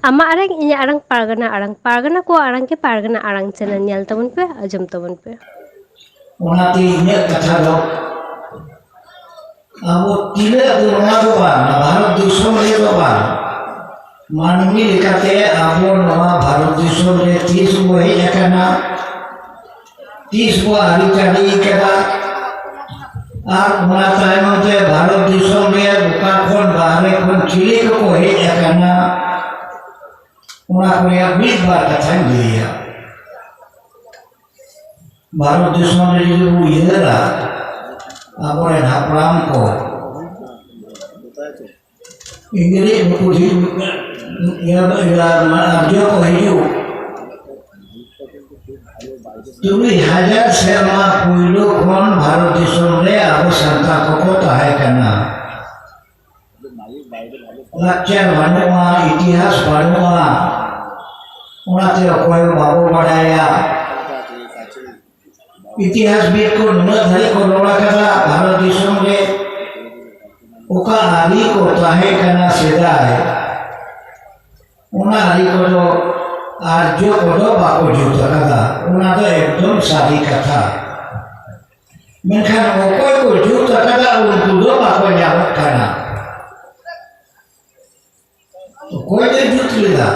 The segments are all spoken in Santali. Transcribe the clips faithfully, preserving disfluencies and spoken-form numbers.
ᱟᱢᱟᱜ ᱟᱲᱟᱝ, ᱤᱧᱟᱹᱜ ᱟᱲᱟᱝ, ᱯᱟᱨᱜᱟᱱᱟ ᱟᱲᱟᱝ, ᱯᱟᱨᱜᱟᱱᱟ ᱠᱚᱣᱟᱜ ᱟᱲᱟᱝ ᱜᱮ ᱯᱟᱨᱜᱟᱱᱟ ᱟᱲᱟᱝ ᱪᱮᱱᱮᱞ ᱧᱮᱞ ᱛᱟᱵᱚᱱ ᱯᱮ, ᱟᱸᱡᱚᱢ ᱛᱟᱵᱚᱱ ᱯᱮ᱾ ᱚᱱᱟᱛᱮ ᱤᱧᱟᱹᱜ ᱠᱟᱛᱷᱟ ᱫᱚ, ᱟᱵᱚ ᱛᱤᱱᱟᱹᱜ ᱫᱚ ᱱᱚᱣᱟ ᱫᱚ ᱵᱟᱝ, ᱵᱷᱟᱨᱚᱛ ᱫᱤᱥᱚᱢ ᱨᱮ ᱫᱚ ᱵᱟᱝ, ᱢᱟᱹᱱᱢᱤ ᱞᱮᱠᱟᱛᱮ ᱟᱵᱚ ᱱᱚᱣᱟ ᱵᱷᱟᱨᱚᱛ ᱫᱤᱥᱚᱢ ᱨᱮ ᱛᱤᱥ ᱵᱚ ᱦᱮᱡ ᱟᱠᱟᱱᱟ, ᱛᱤᱥ ᱵᱚ ᱟᱹᱨᱤᱪᱟᱹᱞᱤ ᱠᱟᱫᱟ, ᱟᱨ ᱚᱱᱟ ᱛᱟᱭᱱᱚᱢ ᱛᱮ ᱵᱷᱟᱨᱚᱛ ᱫᱤᱥᱚᱢ ᱨᱮ ᱚᱠᱟ ᱠᱷᱚᱱ ᱵᱟᱦᱨᱮ ᱠᱷᱚᱱ ᱪᱤᱞᱤ ᱠᱚᱠᱚ ᱦᱮᱡ ᱟᱠᱟᱱᱟ, ᱚᱱᱟ ᱠᱚ ᱨᱮᱭᱟᱜ ᱢᱤᱫ ᱵᱟᱨ ᱠᱟᱛᱷᱟᱧ ᱞᱟᱹᱭᱟ᱾ ᱵᱷᱟᱨᱚᱛ ᱫᱤᱥᱚᱢ ᱨᱮ ᱡᱩᱫᱤ ᱵᱚ ᱩᱭᱦᱟᱹᱨᱟ, ᱟᱵᱚᱨᱮᱱ ᱦᱟᱯᱲᱟᱢ ᱠᱚ, ᱤᱝᱨᱮᱡᱽ ᱱᱩᱠᱩ ᱦᱤᱡᱩᱜ, ᱤᱭᱟᱹ, ᱤᱭᱟᱹ, ᱟᱨᱡᱚ ᱠᱚ ᱦᱤᱡᱩᱜ, ᱛᱩᱨᱩᱭ ᱦᱟᱡᱟᱨ ᱥᱮᱨᱢᱟ ᱯᱩᱭᱞᱩ ᱠᱷᱚᱱ ᱵᱷᱟᱨᱚᱛ ᱫᱤᱥᱚᱢ ᱨᱮ ᱟᱵᱚ ᱥᱟᱱᱛᱟᱲ ᱠᱚᱠᱚ ᱛᱟᱦᱮᱸ ᱠᱟᱱᱟ᱾ ᱞᱟᱠᱪᱟᱨ ᱵᱟᱹᱱᱩᱜᱼᱟ, ᱤᱛᱤᱦᱟᱥ ᱵᱟᱹᱱᱩᱜᱼᱟ, ᱚᱱᱟᱛᱮ ᱚᱠᱚᱭ ᱦᱚᱸ ᱵᱟᱵᱚ ᱵᱟᱰᱟᱭᱟ᱾ ᱤᱛᱤᱦᱟᱥ ᱵᱤᱫ ᱠᱚ ᱱᱩᱱᱟᱹᱜ ᱫᱷᱟᱹᱨᱤᱡ ᱠᱚ ᱨᱚᱲ ᱟᱠᱟᱫᱟ, ᱵᱷᱟᱨᱚᱛ ᱫᱤᱥᱚᱢ ᱨᱮ ᱚᱠᱟ ᱟᱹᱨᱤ ᱠᱚ ᱛᱟᱦᱮᱸ ᱠᱟᱱᱟ ᱥᱮᱫᱟᱭ, ᱚᱱᱟ ᱟᱹᱨᱤ ᱠᱚᱫᱚ ᱟᱨᱡᱚ ᱠᱚᱫᱚ ᱵᱟᱠᱚ ᱡᱩᱛ ᱟᱠᱟᱫᱟ᱾ ᱚᱱᱟ ᱫᱚ ᱮᱠᱫᱚᱢ ᱥᱟᱹᱨᱤ ᱠᱟᱛᱷᱟ᱾ ᱢᱮᱱᱠᱷᱟᱱ ᱚᱠᱚᱭ ᱠᱚ ᱡᱩᱛ ᱟᱠᱟᱫᱟ, ᱩᱱᱠᱩ ᱫᱚ ᱵᱟᱠᱚ ᱧᱟᱢᱚᱜ ᱠᱟᱱᱟ᱾ ᱚᱠᱚᱭ ᱫᱚᱭ ᱡᱩᱛ ᱞᱮᱫᱟ?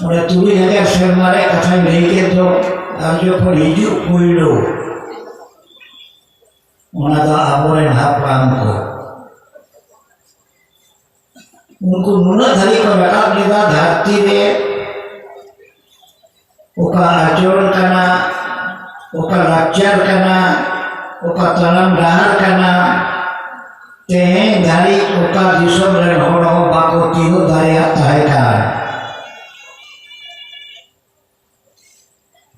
ᱚᱸᱰᱮ ᱛᱩᱨᱩᱭ ᱦᱟᱡᱟᱨ ᱥᱮᱨᱢᱟ ᱨᱮᱭᱟᱜ ᱠᱟᱛᱷᱟᱧ ᱞᱟᱹᱭ ᱠᱮᱫ ᱫᱚ, ᱟᱨ ᱡᱚᱠᱷᱚᱱ ᱦᱤᱡᱩᱜ ᱯᱳᱭᱞᱳ, ᱚᱱᱟ ᱫᱚ ᱟᱵᱚᱨᱮᱱ ᱦᱟᱯᱲᱟᱢ ᱠᱚ, ᱩᱱᱠᱩ ᱱᱩᱱᱟᱹᱜ ᱫᱷᱟᱹᱨᱤᱡ ᱠᱚ ᱨᱟᱠᱟᱵ ᱞᱮᱫᱟ ᱫᱷᱟᱹᱨᱛᱤ ᱨᱮ, ᱚᱠᱟ ᱟᱪᱚᱞ ᱠᱟᱱᱟ, ᱚᱠᱟ ᱞᱟᱠᱪᱟᱨ ᱠᱟᱱᱟ, ᱚᱠᱟ ᱛᱟᱲᱟᱢ ᱰᱟᱦᱟᱨ ᱠᱟᱱᱟ, ᱛᱮᱦᱮᱧ ᱫᱷᱟᱹᱨᱤᱡ ᱚᱠᱟ ᱫᱤᱥᱚᱢ ᱨᱮᱱ ᱦᱚᱲ ᱦᱚᱸ ᱵᱟᱠᱚ ᱛᱤᱭᱳᱜ ᱫᱟᱲᱮᱭᱟᱜ ᱛᱟᱦᱮᱸ ᱠᱟᱱ᱾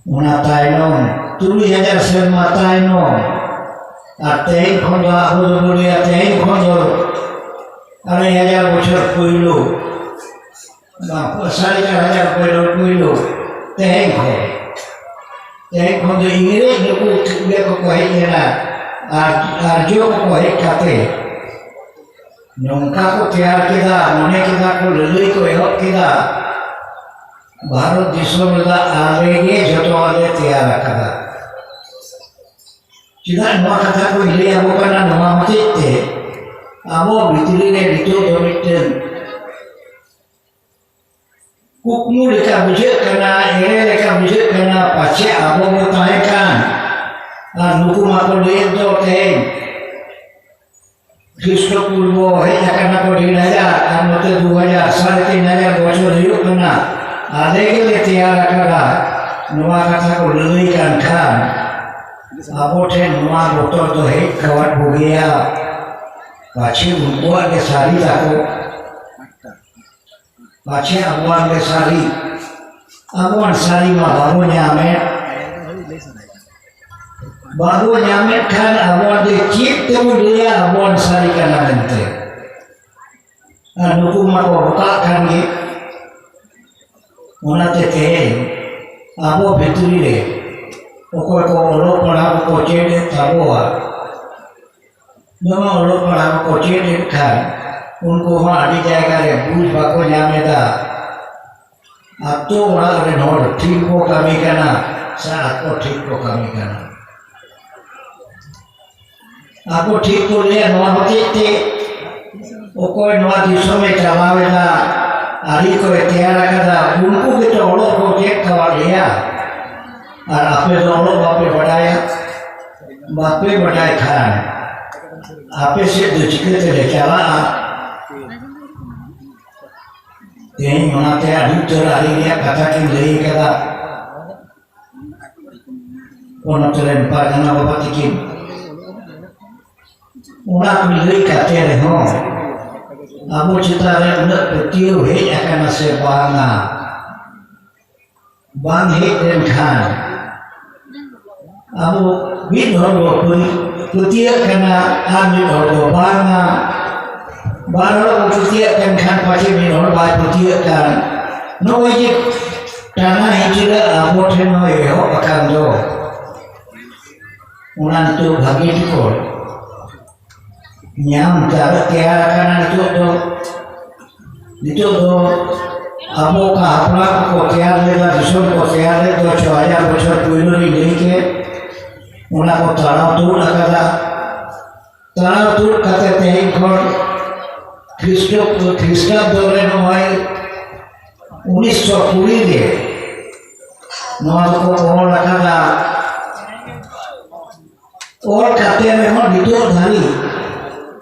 ᱚᱱᱟ ᱛᱟᱭᱱᱚᱢ, ᱛᱩᱨᱩᱭ ᱦᱟᱡᱟᱨ ᱥᱮᱨᱢᱟ ᱛᱟᱭᱱᱚᱢ, ᱟᱨ ᱛᱮᱦᱮᱧ ᱠᱷᱚᱱ ᱫᱚ ᱟᱵᱚ ᱫᱚᱵᱚ ᱞᱟᱹᱭᱟ, ᱛᱮᱦᱮᱧ ᱠᱷᱚᱱ ᱫᱚ ᱟᱲᱟᱭ ᱦᱟᱡᱟᱨ ᱵᱚᱪᱷᱚᱨ ᱯᱳᱭᱞᱳ, ᱵᱟᱝ, ᱥᱟᱲᱮ ᱪᱟᱨ ᱦᱟᱡᱟᱨ ᱯᱳᱭᱞᱳ, ᱯᱳᱭᱞᱳ, ᱛᱮᱦᱮᱧ ᱠᱷᱚᱱ, ᱛᱮᱦᱮᱧ ᱠᱷᱚᱱ ᱫᱚ ᱤᱝᱨᱮᱡᱽ ᱱᱩᱠᱩ ᱤᱭᱟᱹ ᱠᱚᱠᱚ ᱦᱮᱡ ᱞᱮᱱᱟ, ᱟᱨ ᱟᱨᱡᱚ ᱠᱚᱠᱚ ᱦᱮᱡ ᱠᱟᱛᱮ ᱱᱚᱝᱠᱟ ᱠᱚ ᱛᱮᱭᱟᱨ ᱠᱮᱫᱟ, ᱢᱚᱱᱮ ᱠᱮᱫᱟ ᱠᱚ, ᱞᱟᱹᱞᱟᱹᱭ ᱠᱚ ᱮᱦᱚᱵ ᱠᱮᱫᱟ᱾ ᱵᱷᱟᱨᱚᱛ ᱫᱤᱥᱚᱢ ᱨᱮᱱᱟᱜ ᱟᱞᱮ ᱜᱮ ᱡᱚᱛᱚᱣᱟᱜ ᱞᱮ ᱛᱮᱭᱟᱨ ᱟᱠᱟᱫᱟ᱾ ᱪᱮᱫᱟᱜ ᱱᱚᱣᱟ ᱠᱟᱛᱷᱟ ᱠᱚ ᱞᱟᱹᱭ ᱟᱵᱚ ᱠᱟᱱᱟ? ᱱᱚᱣᱟ ᱦᱚᱛᱮᱡ ᱛᱮ ᱟᱵᱚ ᱵᱷᱤᱛᱨᱤ ᱨᱮ ᱱᱤᱛᱚᱜ ᱫᱚ ᱢᱤᱫᱴᱮᱱ ᱠᱩᱠᱢᱩ ᱞᱮᱠᱟ ᱵᱩᱡᱷᱟᱹᱜ ᱠᱟᱱᱟ, ᱮᱲᱮ ᱞᱮᱠᱟ ᱵᱩᱡᱷᱟᱹᱜ ᱠᱟᱱᱟ, ᱯᱟᱪᱷᱮ ᱟᱵᱚ ᱵᱚ ᱛᱟᱦᱮᱸ ᱠᱟᱱ ᱟᱨ ᱱᱩᱠᱩ ᱢᱟᱠᱚ ᱞᱟᱹᱭᱮᱫ ᱫᱚ ᱛᱮᱦᱮᱧ ᱠᱷᱨᱤᱥᱴᱚ ᱯᱩᱨᱵᱚ ᱦᱮᱡ ᱟᱠᱟᱱᱟ ᱠᱚ ᱰᱮᱲ ᱦᱟᱡᱟᱨ ᱟᱨ ᱱᱚᱛᱮ ᱫᱩ ᱦᱟᱡᱟᱨ, ᱥᱟᱲᱮ ᱛᱤᱱ ᱦᱟᱡᱟᱨ ᱵᱚᱪᱷᱚᱨ ᱦᱩᱭᱩᱜ ᱠᱟᱱᱟ᱾ ᱟᱞᱮ ᱜᱮᱞᱮ ᱛᱮᱭᱟᱨ ᱟᱠᱟᱫᱟ᱾ ᱱᱚᱣᱟ ᱠᱟᱛᱷᱟ ᱠᱚ ᱞᱟᱹᱞᱟᱹᱭ ᱠᱟᱱ ᱠᱷᱟᱱ ᱟᱵᱚ ᱴᱷᱮᱱ ᱱᱚᱣᱟ ᱵᱚᱛᱚᱨ ᱫᱚ ᱦᱮᱡ ᱠᱟᱣᱟᱫ ᱵᱚᱜᱮᱭᱟ᱾ ᱯᱟᱪᱷᱮ ᱩᱱᱠᱩᱣᱟᱜ ᱜᱮ ᱥᱟᱹᱨᱤ ᱛᱟᱠᱚ, ᱯᱟᱪᱷᱮ ᱟᱵᱚᱣᱟᱜ ᱜᱮ ᱥᱟᱹᱨᱤ᱾ ᱟᱵᱚᱣᱟᱜ ᱥᱟᱹᱨᱤ ᱢᱟ ᱵᱟᱵᱚ ᱧᱟᱢᱮᱫ, ᱵᱟᱵᱚ ᱧᱟᱢᱮᱫ ᱠᱷᱟᱱ ᱟᱵᱚᱣᱟᱜ ᱫᱚ ᱪᱮᱫ ᱛᱮᱵᱚ ᱞᱟᱹᱭᱟ ᱟᱵᱚᱣᱟᱜ ᱥᱟᱹᱨᱤ ᱠᱟᱱᱟ ᱢᱮᱱᱛᱮ? ᱟᱨ ᱱᱩᱠᱩ ᱢᱟᱠᱚ ᱜᱚᱴᱟᱜ ᱠᱟᱱ ᱜᱮ᱾ ᱚᱱᱟᱛᱮ ᱛᱮᱦᱮᱧ ᱟᱵᱚ ᱵᱷᱤᱛᱨᱤ ᱨᱮ ᱚᱠᱚᱭ ᱠᱚ ᱚᱞᱚᱜ ᱯᱟᱲᱦᱟᱣ ᱠᱚᱠᱚ ᱪᱮᱫ ᱮᱫ ᱛᱟᱵᱚᱣᱟ, ᱱᱚᱣᱟ ᱚᱞᱚᱜ ᱯᱟᱲᱦᱟᱣ ᱠᱚ ᱪᱮᱫ ᱮᱫ ᱠᱷᱟᱱ ᱩᱱᱠᱩ ᱦᱚᱸ ᱟᱹᱰᱤ ᱡᱟᱭᱜᱟ ᱨᱮ ᱵᱩᱡᱽ ᱵᱟᱠᱚ ᱧᱟᱢ ᱮᱫᱟ᱾ ᱟᱛᱳ ᱚᱲᱟᱜ ᱨᱮᱱ ᱦᱚᱲ ᱴᱷᱤᱠ ᱠᱚ ᱠᱟᱹᱢᱤ ᱠᱟᱱᱟ ᱥᱮ ᱟᱠᱚ ᱴᱷᱤᱠ ᱠᱚ ᱠᱟᱹᱢᱤ ᱠᱟᱱᱟ? ᱟᱠᱚ ᱴᱷᱤᱠ ᱠᱚ ᱞᱟᱹᱭᱟ᱾ ᱱᱚᱣᱟ ᱦᱚᱛᱮᱡ ᱛᱮ ᱚᱠᱚᱭ ᱱᱚᱣᱟ ᱫᱤᱥᱚᱢᱮ ᱪᱟᱞᱟᱣ ᱮᱫᱟ, ᱟᱹᱨᱤ ᱠᱚᱭ ᱛᱮᱭᱟᱨ ᱟᱠᱟᱫᱟ, ᱩᱱᱠᱩ ᱜᱮᱛᱚ ᱚᱞᱚᱜ ᱠᱚ ᱪᱮᱫ ᱠᱟᱣᱟᱫ ᱞᱮᱭᱟ᱾ ᱟᱨ ᱟᱯᱮ ᱫᱚ ᱚᱞᱚᱜ ᱵᱟᱯᱮ ᱵᱟᱰᱟᱭᱟ, ᱵᱟᱯᱮ ᱵᱟᱰᱟᱭ ᱠᱷᱟᱱ ᱟᱯᱮ ᱥᱮᱫ ᱫᱚ ᱪᱤᱠᱟᱹ ᱛᱮᱞᱮ ᱪᱟᱞᱟᱜᱼᱟ? ᱛᱮᱦᱮᱧ ᱚᱱᱟᱛᱮ ᱟᱹᱰᱤ ᱩᱛᱟᱹᱨ ᱟᱹᱨᱤ ᱨᱮᱭᱟᱜ ᱠᱟᱛᱷᱟ ᱠᱤᱱ ᱞᱟᱹᱭ ᱠᱟᱫᱟ ᱯᱚᱱᱚᱛ ᱨᱮᱱ ᱯᱟᱨᱜᱟᱱᱟ ᱵᱟᱵᱟ ᱛᱤᱠᱤᱱ᱾ ᱚᱱᱟ ᱠᱚ ᱞᱟᱹᱭ ᱠᱟᱛᱮ ᱨᱮᱦᱚᱸ ᱟᱵᱚ ᱪᱮᱛᱟᱱ ᱨᱮ ᱩᱱᱟᱹᱜ ᱯᱟᱹᱛᱭᱟᱹᱣ ᱦᱮᱡ ᱟᱠᱟᱱᱟ ᱥᱮ ᱵᱟᱝᱟ? ᱵᱟᱝ ᱦᱮᱡ ᱞᱮᱱᱠᱷᱟᱱ ᱟᱵᱚ ᱢᱤᱫ ᱦᱚᱲ ᱵᱚ ᱯᱟᱹᱛᱭᱟᱹᱜ ᱠᱟᱱᱟ ᱟᱨ ᱢᱤᱫ ᱦᱚᱲ ᱫᱚ ᱵᱟᱝᱟ᱾ ᱵᱟᱨ ᱦᱚᱲ ᱵᱚ ᱯᱟᱹᱛᱭᱟᱹᱜ ᱠᱟᱱ ᱠᱷᱟᱱ ᱯᱟᱪᱮ ᱢᱤᱫ ᱦᱚᱲ ᱵᱟᱭ ᱯᱟᱹᱛᱭᱟᱹᱜ ᱠᱟᱱ᱾ ᱱᱚᱜᱼᱚᱭ ᱡᱮ ᱴᱟᱱᱟ ᱦᱤᱡᱩᱜ ᱟᱵᱚ ᱴᱷᱮᱱ ᱱᱚᱜᱼᱚᱭ ᱮᱦᱚᱵ ᱟᱠᱟᱱ ᱫᱚ, ᱚᱱᱟ ᱱᱤᱛᱚᱜ ᱵᱷᱟᱹᱜᱤ ᱴᱷᱤᱠ ᱧᱟᱢ ᱛᱮ ᱟᱨᱚ ᱛᱮᱭᱟᱨ ᱟᱠᱟᱱᱟ᱾ ᱱᱤᱛᱚᱜ ᱫᱚ, ᱱᱤᱛᱚᱜ ᱫᱚ ᱟᱵᱚ ᱚᱠᱟ ᱦᱟᱯᱲᱟᱢ ᱠᱚ ᱛᱮᱭᱟᱨ ᱞᱮᱫᱟ, ᱫᱤᱥᱚᱢ ᱠᱚ ᱛᱮᱭᱟᱨ ᱞᱮᱫ ᱫᱚ ᱪᱷᱚ ᱦᱟᱡᱟᱨ ᱵᱚᱪᱷᱚᱨ ᱯᱩᱭᱞᱩ ᱨᱤᱧ ᱞᱟᱹᱭ ᱠᱮᱫ, ᱚᱱᱟ ᱠᱚ ᱛᱟᱲᱟᱣ ᱛᱩᱫ ᱟᱠᱟᱫᱟ᱾ ᱛᱟᱲᱟᱣ ᱛᱩᱫ ᱠᱟᱛᱮ ᱛᱮᱦᱮᱧ ᱠᱷᱚᱱ ᱠᱷᱨᱤᱥᱴᱚ-, ᱠᱷᱨᱤᱥᱴᱟᱵᱫᱚ ᱨᱮ ᱱᱚᱜᱼᱚᱭ ᱩᱱᱤᱥᱥᱚ ᱠᱩᱲᱤ ᱨᱮ ᱱᱚᱣᱟ ᱫᱚᱠᱚ ᱚᱞ ᱟᱠᱟᱫᱟ᱾ ᱚᱞ ᱠᱟᱛᱮ ᱨᱮᱦᱚᱸ ᱱᱤᱛᱚᱜ ᱫᱷᱟᱹᱨᱤᱡ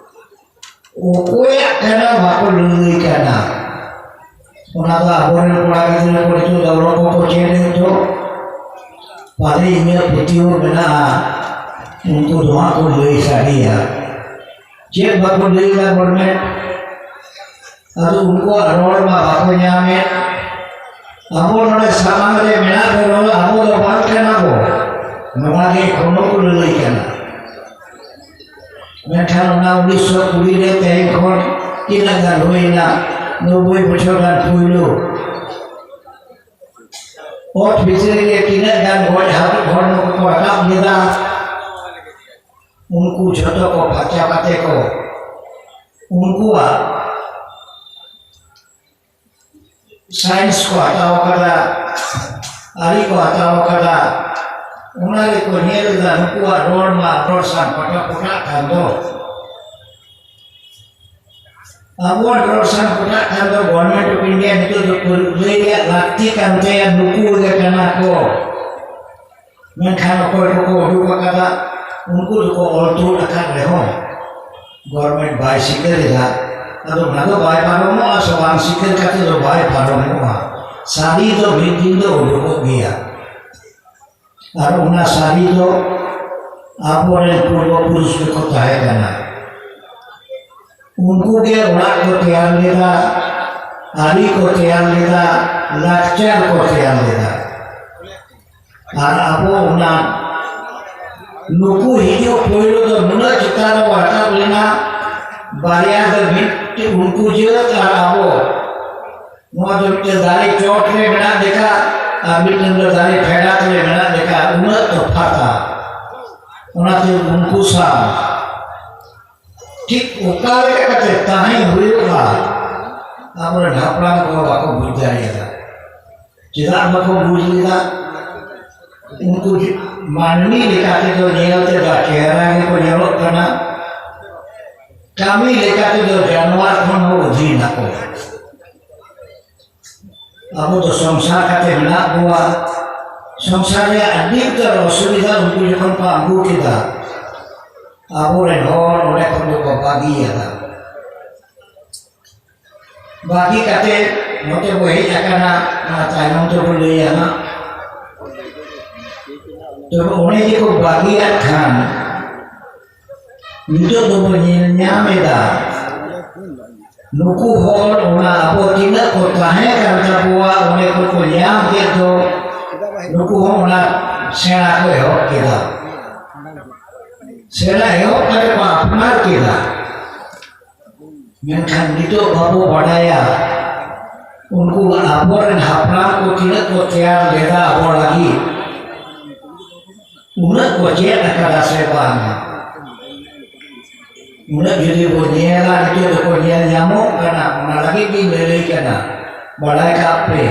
ᱚᱠᱚᱭᱟᱜ ᱠᱟᱱᱟ ᱵᱟᱠᱚ ᱞᱟᱹᱭ ᱠᱟᱱᱟ᱾ ᱚᱱᱟ ᱫᱚ ᱟᱵᱚᱨᱮᱱ ᱠᱚᱲᱟ ᱜᱤᱫᱽᱨᱟᱹ ᱠᱚ ᱱᱤᱛᱚᱜ ᱫᱚ ᱚᱞᱚᱜ ᱠᱚᱠᱚ ᱪᱮᱫ ᱮᱫ ᱫᱚ, ᱯᱟᱞᱮ ᱤᱧᱟᱹᱜ ᱯᱟᱹᱛᱭᱟᱹᱣ ᱢᱮᱱᱟᱜᱼᱟ, ᱩᱱᱠᱩ ᱫᱚ ᱦᱟᱸᱜ ᱠᱚ ᱞᱟᱹᱭ ᱥᱟᱰᱮᱭᱟ᱾ ᱪᱮᱫ ᱵᱟᱠᱚ ᱞᱟᱹᱭ ᱮᱫᱟ ᱜᱚᱨᱢᱮᱱᱴ? ᱟᱫᱚ ᱩᱱᱠᱩᱣᱟᱜ ᱨᱚᱲ ᱢᱟ ᱵᱟᱠᱚ ᱧᱟᱢᱮᱫ᱾ ᱟᱵᱚ ᱱᱚᱰᱮ ᱥᱟᱢᱟᱝ ᱨᱮ ᱢᱮᱱᱟᱜ ᱵᱚᱱ ᱨᱮᱦᱚᱸ ᱟᱵᱚ ᱫᱚ ᱵᱟᱝ ᱠᱟᱱᱟ ᱵᱚ, ᱱᱚᱣᱟ ᱜᱮ ᱮᱠᱷᱚᱱᱳ ᱠᱚ ᱞᱟᱹᱞᱟᱹᱭ ᱠᱟᱱᱟ᱾ ᱢᱮᱱᱠᱷᱟᱱ ᱚᱱᱟ ᱩᱱᱤᱥᱥᱚ ᱠᱩᱲᱤ ᱨᱮ ᱛᱮᱦᱮᱧ ᱠᱷᱚᱱ ᱛᱤᱱᱟᱹᱜ ᱜᱟᱱ ᱦᱩᱭᱱᱟ? ᱱᱚᱵᱵᱳᱭ ᱵᱚᱪᱷᱚᱨ ᱜᱟᱱ ᱯᱩᱭᱞᱩ ᱚᱛ ᱵᱷᱤᱛᱨᱤ ᱨᱮ ᱛᱤᱱᱟᱹᱜ ᱜᱟᱱ ᱜᱚᱡ ᱦᱟᱹᱠᱩ ᱦᱚᱲᱢᱚ ᱠᱚᱠᱚ ᱨᱟᱠᱟᱵ ᱞᱮᱫᱟ, ᱩᱱᱠᱩ ᱡᱷᱚᱛᱚ ᱠᱚ ᱯᱷᱟᱨᱪᱟ ᱠᱟᱛᱮ ᱠᱚ ᱩᱱᱠᱩᱣᱟᱜ ᱥᱟᱭᱮᱱᱥ ᱠᱚ ᱦᱟᱛᱟᱣ ᱟᱠᱟᱫᱟ, ᱟᱹᱨᱤ ᱠᱚ ᱦᱟᱛᱟᱣ ᱟᱠᱟᱫᱟ, ᱚᱱᱟ ᱜᱮᱠᱚ ᱧᱮᱞ ᱮᱫᱟ᱾ ᱱᱩᱠᱩᱣᱟᱜ ᱨᱚᱲ ᱢᱟ ᱨᱚᱲ ᱥᱟᱝ ᱯᱚᱴᱟ ᱯᱚᱴᱟᱜ ᱠᱟᱱ ᱫᱚ᱾ ᱟᱵᱚᱣᱟᱜ ᱨᱚᱲ ᱥᱟᱝ ᱯᱚᱴᱟᱜ ᱠᱟᱱ ᱫᱚ᱾ ᱜᱚᱵᱷᱚᱨᱱᱢᱮᱱᱴ ᱚᱯᱷ ᱤᱱᱰᱤᱭᱟ ᱱᱤᱛᱚᱜ ᱫᱚ ᱞᱟᱹᱭ ᱨᱮᱭᱟᱜ ᱞᱟᱹᱠᱛᱤ ᱠᱟᱱ ᱛᱟᱭᱟ, ᱱᱩᱠᱩ ᱜᱮ ᱠᱟᱱᱟ ᱠᱚ᱾ ᱢᱮᱱᱠᱷᱟᱱ ᱚᱠᱚᱭ ᱠᱚᱠᱚ ᱩᱰᱩᱠ ᱟᱠᱟᱫᱟ, ᱩᱱᱠᱩ ᱫᱚᱠᱚ ᱚᱞ ᱛᱩᱫ ᱟᱠᱟᱫ ᱨᱮᱦᱚᱸ ᱜᱚᱵᱷᱚᱨᱱᱢᱮᱱᱴ ᱵᱟᱭ ᱥᱤᱠᱟᱹᱨ ᱮᱫᱟ᱾ ᱟᱫᱚ ᱚᱱᱟ ᱫᱚ ᱵᱟᱭ ᱯᱟᱨᱚᱢᱚᱜᱼᱟ, ᱥᱮ ᱵᱟᱝ ᱥᱤᱠᱟᱹᱨ ᱠᱟᱛᱮ ᱫᱚ ᱵᱟᱭ ᱯᱟᱨᱚᱢᱚᱜᱼᱟ᱾ ᱥᱟᱹᱨᱤ ᱫᱚ ᱢᱤᱫ ᱫᱤᱱ ᱫᱚ ᱩᱰᱩᱠᱚᱜ ᱜᱮᱭᱟ᱾ ᱟᱨ ᱚᱱᱟ ᱥᱟᱹᱨᱤ ᱫᱚ ᱟᱵᱚᱨᱮᱱ ᱯᱩᱨᱵᱚ ᱯᱩᱨᱩᱥ ᱜᱮᱠᱚ ᱛᱟᱦᱮᱸ ᱠᱟᱱᱟ᱾ ᱩᱱᱠᱩ ᱜᱮ ᱚᱲᱟᱜ ᱠᱚ ᱛᱮᱭᱟᱨ ᱞᱮᱫᱟ, ᱟᱹᱨᱤ ᱠᱚ ᱛᱮᱭᱟᱨ ᱞᱮᱫᱟ, ᱞᱟᱠᱪᱟᱨ ᱠᱚ ᱛᱮᱭᱟᱨ ᱞᱮᱫᱟ᱾ ᱟᱨ ᱟᱵᱚ ᱚᱱᱟ ᱱᱩᱠᱩ ᱦᱤᱡᱩᱜ ᱯᱳᱭᱞᱳ ᱫᱚ ᱱᱩᱱᱟᱹᱜ ᱪᱮᱛᱟᱱ ᱨᱮᱵᱚ ᱨᱟᱠᱟᱵ ᱞᱮᱱᱟ, ᱵᱟᱨᱭᱟ ᱫᱚ ᱢᱤᱫ, ᱩᱱᱠᱩ ᱡᱟᱹᱛ ᱟᱨ ᱟᱵᱚ᱾ ᱱᱚᱣᱟ ᱫᱚ ᱢᱤᱫᱴᱮᱱ ᱫᱟᱨᱮ ᱪᱚᱴ ᱨᱮ ᱢᱮᱱᱟᱜ ᱞᱮᱠᱟ ᱟᱨ ᱢᱤᱫᱴᱮᱱ ᱫᱚ ᱫᱟᱨᱮ ᱯᱷᱮᱰᱟᱛ ᱨᱮ ᱢᱮᱱᱟᱜ ᱞᱮᱠᱟ, ᱩᱱᱟᱹᱜ ᱛᱚᱯᱷᱟᱛᱟ᱾ ᱚᱱᱟᱛᱮ ᱩᱱᱠᱩ ᱥᱟᱶ ᱴᱷᱤᱠ ᱚᱠᱟ ᱞᱮᱠᱟ ᱠᱟᱛᱮ ᱛᱟᱦᱮᱸ ᱦᱩᱭᱩᱜᱼᱟ, ᱟᱵᱚᱨᱮᱱ ᱦᱟᱯᱲᱟᱢ ᱠᱚ ᱵᱟᱠᱚ ᱵᱩᱡᱽ ᱫᱟᱲᱮᱭᱟᱫᱟ᱾ ᱪᱮᱫᱟᱜ ᱵᱟᱠᱚ ᱵᱩᱡᱽ ᱞᱮᱫᱟ? ᱩᱱᱠᱩ ᱢᱟᱹᱱᱢᱤ ᱞᱮᱠᱟ ᱛᱮᱫᱚ ᱧᱮᱞ ᱛᱮᱫᱚ ᱪᱮᱦᱨᱟ ᱜᱮᱠᱚ ᱧᱮᱞᱚᱜ ᱠᱟᱱᱟ, ᱠᱟᱹᱢᱤ ᱞᱮᱠᱟ ᱛᱮᱫᱚ ᱡᱟᱱᱣᱟᱨ ᱠᱷᱚᱱ ᱦᱚᱸ ᱚᱫᱷᱤᱱ ᱟᱠᱚ᱾ ᱟᱵᱚ ᱫᱚ ᱥᱚᱝᱥᱟᱨ ᱠᱟᱛᱮ ᱢᱮᱱᱟᱜ ᱵᱚᱣᱟ, ᱥᱚᱝᱥᱟᱨ ᱨᱮᱭᱟᱜ ᱟᱹᱰᱤ ᱩᱛᱟᱹᱨ ᱚᱥᱩᱵᱤᱫᱷᱟ ᱩᱱᱠᱩ ᱡᱚᱠᱷᱚᱱ ᱠᱚ ᱟᱹᱜᱩ ᱠᱮᱫᱟ, ᱟᱵᱚᱨᱮᱱ ᱦᱚᱲ ᱚᱸᱰᱮ ᱠᱷᱚᱱ ᱫᱚᱠᱚ ᱵᱟᱹᱜᱤᱭᱟᱫᱟ᱾ ᱵᱟᱹᱜᱤ ᱠᱟᱛᱮ ᱱᱚᱛᱮ ᱵᱚ ᱦᱮᱡ ᱟᱠᱟᱱᱟ, ᱚᱱᱟ ᱛᱟᱭᱱᱚᱢ ᱛᱮᱵᱚ ᱞᱟᱹᱭᱟ ᱦᱟᱸᱜ᱾ ᱛᱚᱵᱮ ᱚᱱᱮ ᱡᱮᱠᱚ ᱵᱟᱹᱜᱤᱭᱟᱫ ᱠᱷᱟᱱ, ᱱᱤᱛᱚᱜ ᱫᱚᱵᱚ ᱧᱮᱞ ᱧᱟᱢ ᱮᱫᱟ, ᱱᱩᱠᱩ ᱦᱚᱲ ᱚᱱᱟ ᱟᱵᱚ ᱛᱤᱱᱟᱹᱜ ᱠᱚ ᱛᱟᱦᱮᱸ ᱠᱟᱱ ᱛᱟᱵᱚᱣᱟ, ᱚᱸᱰᱮ ᱠᱷᱚᱱ ᱠᱚ ᱧᱟᱢ ᱠᱮᱫ ᱫᱚ, ᱱᱩᱠᱩ ᱦᱚᱸ ᱚᱱᱟ ᱥᱮᱬᱟ ᱠᱚ ᱮᱦᱚᱵ ᱠᱮᱫᱟ᱾ ᱥᱮᱬᱟ ᱮᱦᱚᱵ ᱠᱟᱛᱮ ᱠᱚ ᱟᱯᱱᱟᱨ ᱠᱮᱫᱟ᱾ ᱢᱮᱱᱠᱷᱟᱱ ᱱᱤᱛᱚᱜ ᱵᱟᱵᱚ ᱵᱟᱰᱟᱭᱟ, ᱩᱱᱠᱩ ᱟᱵᱚᱨᱮᱱ ᱦᱟᱯᱲᱟᱢ ᱠᱚ ᱛᱤᱱᱟᱹᱜ ᱠᱚ ᱛᱮᱭᱟᱨ ᱞᱮᱫᱟ ᱟᱵᱚ ᱞᱟᱹᱜᱤᱫ, ᱩᱱᱟᱹᱜ ᱠᱚ ᱪᱮᱫ ᱟᱠᱟᱫᱟ ᱥᱮ ᱵᱟᱝ? ᱩᱱᱟᱹᱜ ᱡᱩᱫᱤ ᱵᱚ ᱧᱮᱞᱟ, ᱱᱤᱛᱚᱜ ᱫᱚᱠᱚ ᱧᱮᱞ ᱧᱟᱢᱚᱜ ᱠᱟᱱᱟ, ᱚᱱᱟ ᱞᱟᱹᱜᱤᱫ ᱜᱤᱧ ᱞᱟᱹᱞᱟᱹᱭ ᱠᱟᱱᱟ, ᱵᱟᱰᱟᱭ ᱠᱟᱜ ᱯᱮ᱾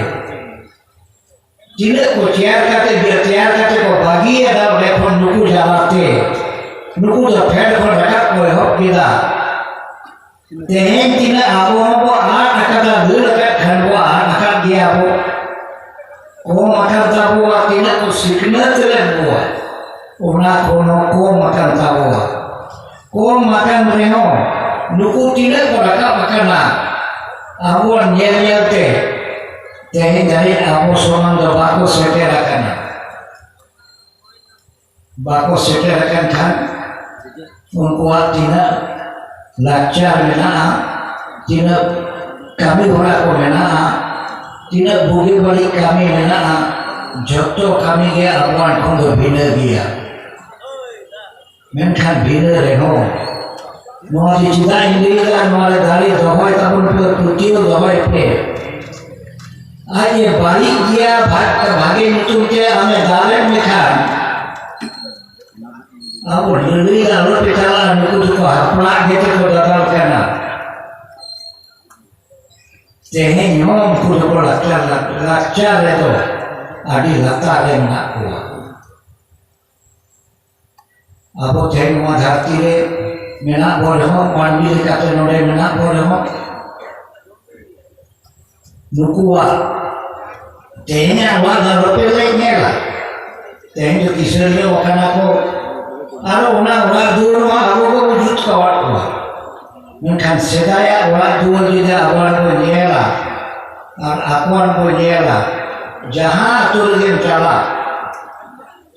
ᱛᱤᱱᱟᱹᱜ ᱠᱚ ᱛᱮᱭᱟᱨ ᱠᱟᱛᱮ, ᱛᱮᱭᱟᱨ ᱠᱟᱛᱮ ᱠᱚ ᱵᱟᱹᱜᱤᱭᱟᱫᱟ, ᱚᱸᱰᱮ ᱠᱷᱚᱱ ᱱᱩᱠᱩ ᱡᱟᱞᱟᱛᱮ, ᱱᱩᱠᱩ ᱫᱚ ᱯᱷᱮᱰ ᱠᱷᱚᱱ ᱨᱟᱠᱟᱵ ᱠᱚ ᱮᱦᱚᱵ ᱠᱮᱫᱟ᱾ ᱛᱮᱦᱮᱧ ᱛᱤᱱᱟᱹᱜ ᱟᱵᱚ ᱦᱚᱸᱵᱚ ᱟᱫ ᱟᱠᱟᱫᱟ, ᱫᱟᱹᱲ ᱟᱠᱟᱫ ᱠᱷᱟᱱ ᱵᱚ ᱟᱫ ᱟᱠᱟᱫ ᱜᱮᱭᱟ ᱵᱚ᱾ ᱠᱚᱢ ᱟᱠᱟᱱ ᱛᱟᱵᱚᱣᱟ, ᱛᱤᱱᱟᱹᱜ ᱠᱚ ᱥᱤᱠᱷᱱᱟᱹᱛ ᱞᱮᱫ ᱵᱚᱣᱟ, ᱚᱱᱟ ᱠᱷᱚᱱ ᱦᱚᱸ ᱠᱚᱢ ᱟᱠᱟᱱ ᱛᱟᱵᱚᱣᱟ᱾ ᱠᱚᱢ ᱟᱠᱟᱱ ᱨᱮᱦᱚᱸ, ᱱᱩᱠᱩ ᱛᱤᱱᱟᱹᱜ ᱠᱚ ᱨᱟᱠᱟᱵ ᱟᱠᱟᱱᱟ, ᱟᱵᱚᱣᱟᱜ ᱧᱮᱞ ᱧᱮᱞ ᱛᱮ ᱛᱮᱦᱮᱧ ᱫᱷᱟᱹᱨᱤᱡ ᱟᱵᱚ ᱥᱚᱢᱟᱱ ᱫᱚ ᱵᱟᱠᱚ ᱥᱮᱴᱮᱨ ᱟᱠᱟᱱᱟ᱾ ᱵᱟᱠᱚ ᱥᱮᱴᱮᱨ ᱟᱠᱟᱱ ᱠᱷᱟᱱ, ᱩᱱᱠᱩᱣᱟᱜ ᱛᱤᱱᱟᱹᱜ ᱞᱟᱠᱪᱟᱨ ᱢᱮᱱᱟᱜᱼᱟ, ᱛᱤᱱᱟᱹᱜ ᱠᱟᱹᱢᱤ ᱦᱚᱨᱟ ᱠᱚ ᱢᱮᱱᱟᱜᱼᱟ, ᱛᱤᱱᱟᱹᱜ ᱵᱩᱜᱤ ᱵᱟᱹᱲᱤᱡ ᱠᱟᱹᱢᱤ ᱢᱮᱱᱟᱜᱼᱟ, ᱡᱷᱚᱛᱚ ᱠᱟᱹᱢᱤ ᱜᱮ ᱟᱵᱚᱣᱟᱜ ᱠᱷᱚᱱ ᱫᱚ ᱵᱷᱤᱱᱟᱹ ᱜᱮᱭᱟ᱾ ᱢᱮᱱᱠᱷᱟᱱ ᱵᱷᱤᱱᱟᱹ ᱨᱮᱦᱚᱸ, ᱱᱚᱣᱟ ᱡᱮ ᱪᱮᱫᱟᱜ ᱤᱧ ᱞᱟᱹᱭ ᱮᱫᱟ, ᱱᱚᱣᱟ ᱨᱮ ᱫᱟᱲᱮ ᱫᱚᱦᱚᱭ ᱛᱟᱵᱚᱱ ᱯᱮ, ᱯᱟᱹᱛᱭᱟᱹᱣ ᱫᱚᱦᱚᱭ ᱯᱮ᱾ ᱟᱡ ᱮ ᱵᱟᱹᱲᱤᱡ ᱜᱮᱭᱟ, ᱵᱷᱟᱜ-, ᱵᱷᱟᱜᱮ ᱧᱩᱛᱩᱢ ᱛᱮ ᱟᱢᱮ ᱫᱟᱞᱮᱫ ᱢᱮᱠᱷᱟᱱ, ᱟᱵᱚ ᱞᱟᱹᱲᱦᱟᱹᱭ ᱟᱞᱚ ᱯᱮ ᱪᱟᱞᱟᱜᱼᱟ, ᱱᱩᱠᱩ ᱫᱚᱠᱚ ᱦᱟᱯᱲᱟᱜ ᱜᱮᱛᱮ ᱠᱚ ᱫᱟᱫᱟᱞ ᱠᱟᱱᱟ᱾ ᱛᱮᱦᱮᱧ ᱦᱚᱸ ᱩᱱᱠᱩ ᱫᱚᱠᱚ ᱞᱟᱠᱪᱟᱨ, ᱞᱟᱠᱪᱟᱨ ᱨᱮᱫᱚ ᱟᱹᱰᱤ ᱞᱟᱛᱟᱨ ᱨᱮ ᱢᱮᱱᱟᱜ ᱠᱚᱣᱟ᱾ ᱟᱵᱚ ᱛᱮᱦᱮᱧ ᱱᱚᱣᱟ ᱫᱷᱟᱹᱨᱛᱤ ᱨᱮ ᱢᱮᱱᱟᱜ ᱵᱚᱱ ᱨᱮᱦᱚᱸ, ᱢᱟᱹᱱᱢᱤ ᱞᱮᱠᱟᱛᱮ ᱱᱚᱰᱮ ᱢᱮᱱᱟᱜ ᱵᱚᱱ ᱨᱮᱦᱚᱸ, ᱱᱩᱠᱩᱣᱟᱜ ᱛᱮᱦᱮᱧᱟᱜ ᱚᱲᱟᱜ ᱫᱚ ᱟᱞᱚᱯᱮ ᱞᱟᱹᱭ ᱧᱮᱞᱟ᱾ ᱛᱮᱦᱮᱧ ᱫᱚ ᱠᱤᱥᱟᱹᱬ ᱧᱚᱜ ᱟᱠᱟᱱᱟ ᱠᱚ, ᱟᱨ ᱚᱱᱟ ᱚᱲᱟᱜ ᱫᱩᱣᱟᱹᱨ ᱢᱟ ᱟᱵᱚ ᱜᱮᱵᱚ ᱡᱩᱛ ᱠᱟᱣᱟᱫ ᱠᱚᱣᱟ᱾ ᱢᱮᱱᱠᱷᱟᱱ ᱥᱮᱫᱟᱭᱟᱜ ᱚᱲᱟᱜ ᱫᱩᱣᱟᱹᱨ ᱡᱩᱫᱤ ᱟᱵᱚ ᱵᱚᱱ ᱧᱮᱞᱟ ᱟᱨ ᱟᱠᱚᱣᱟᱜ ᱵᱚᱱ ᱧᱮᱞᱟ, ᱡᱟᱦᱟᱸ ᱟᱹᱛᱩ ᱨᱮᱜᱮᱢ ᱪᱟᱞᱟᱜ,